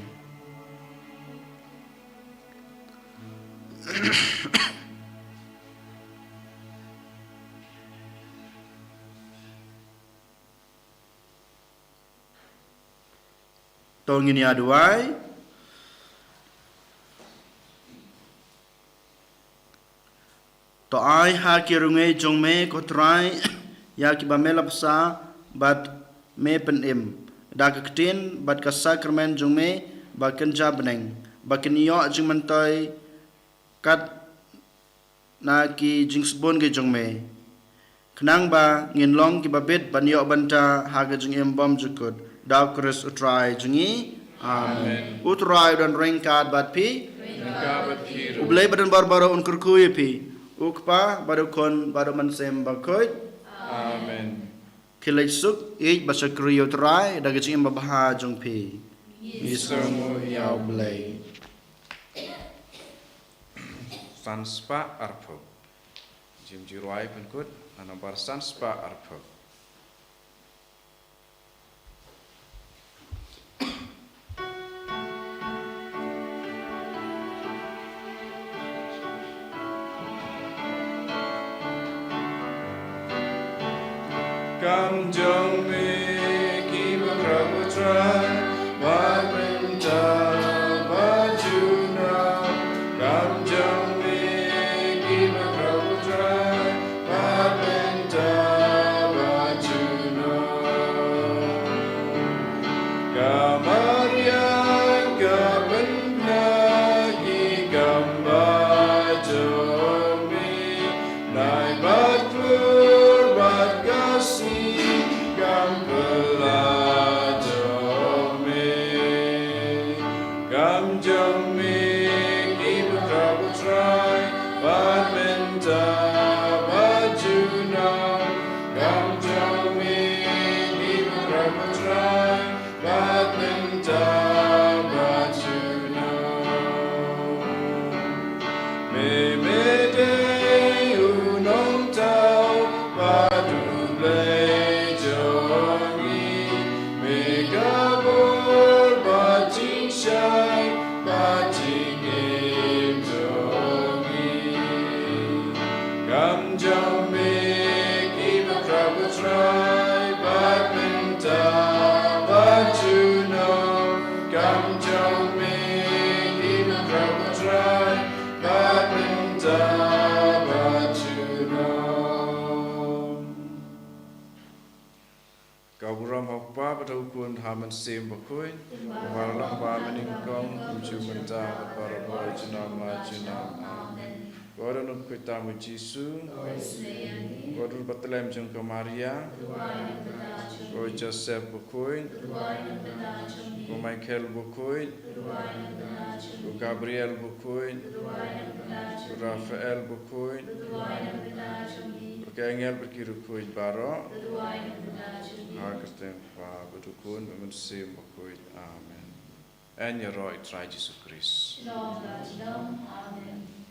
To ngin ïa duwai. To ai ha ki ryngiej jong me ko Trai ïa kiba me la bsa bad me pynim da ka ktien bad ka sakramen jong me ba kynja bneng, ba kin ïoh jingmyntoi kat na ki jingsbun ki jong me, khnang ba ngin long kiba bit ban ïoh bynta ha ka jingim bymjukut. Da U Khrist U Trai jong ngi. Amen. Amen. U Trai u don ryngkat bad phi. Ryngkat bad phi ruh. U Blei ba don bor baroh un kyrkhu ïa phi. U Kpa bad U Khun bad U Mynsiem Bakhuid. Amen. Khie leit suk, ïeit bad shakri ïa U Trai da ka jingim babha jong phi. Ngi sngewnguh ïa U Blei. San spah arphew. Jingïarap pynkut na nombar san spah arphew. Kam jong me ki bakhraw, ko Trai, bad mynta bad junom. Kam jong me ki bakhraw, ko Trai, bad mynta bad junom. Ka Maria ka pynbna ki kam ba jong me, nai bad klur bad ka sngi kam pyllait jong me. Kam jong me ki bakhraw, ko Trai, bad mynta bad junom. Kam jong me ki bakhraw, ko Trai, bad mynta bad junom. Me, me dei u nongthaw bad u Blei jong ngi. Me ka bor bad jingshai bad jingim jong ngi. Kam jong me ki bakhraw, ko Trai, bad mynta bad junom. Kam jong me ki bakhraw, ko Trai, bad mynta bad junom. Ka burom ha U Kpa bad ha U Khun, ha U Mynsiem Bakhuid. Kumba la long mynnyngkong, kumjuh mynta, bad barabor, junom la junom. Amen. Ko don u Khun tam u Jisu. Ko dur ba tlem jong ka Maria. Ko Joseph Bakhuid. Ko Michael Bakhuid. Ko Gabriel Bakhuid. Ko Raphael Bakhuid. Ko ka angel bad ki riewkhuid baroh. Ha ka kyrteng U Kpa bad U Khun bad U Mynsiem Bakhuid. Amen. Yn ïaroh ïa U Trai Jisu Khrist. Shalom, shalom. Amen.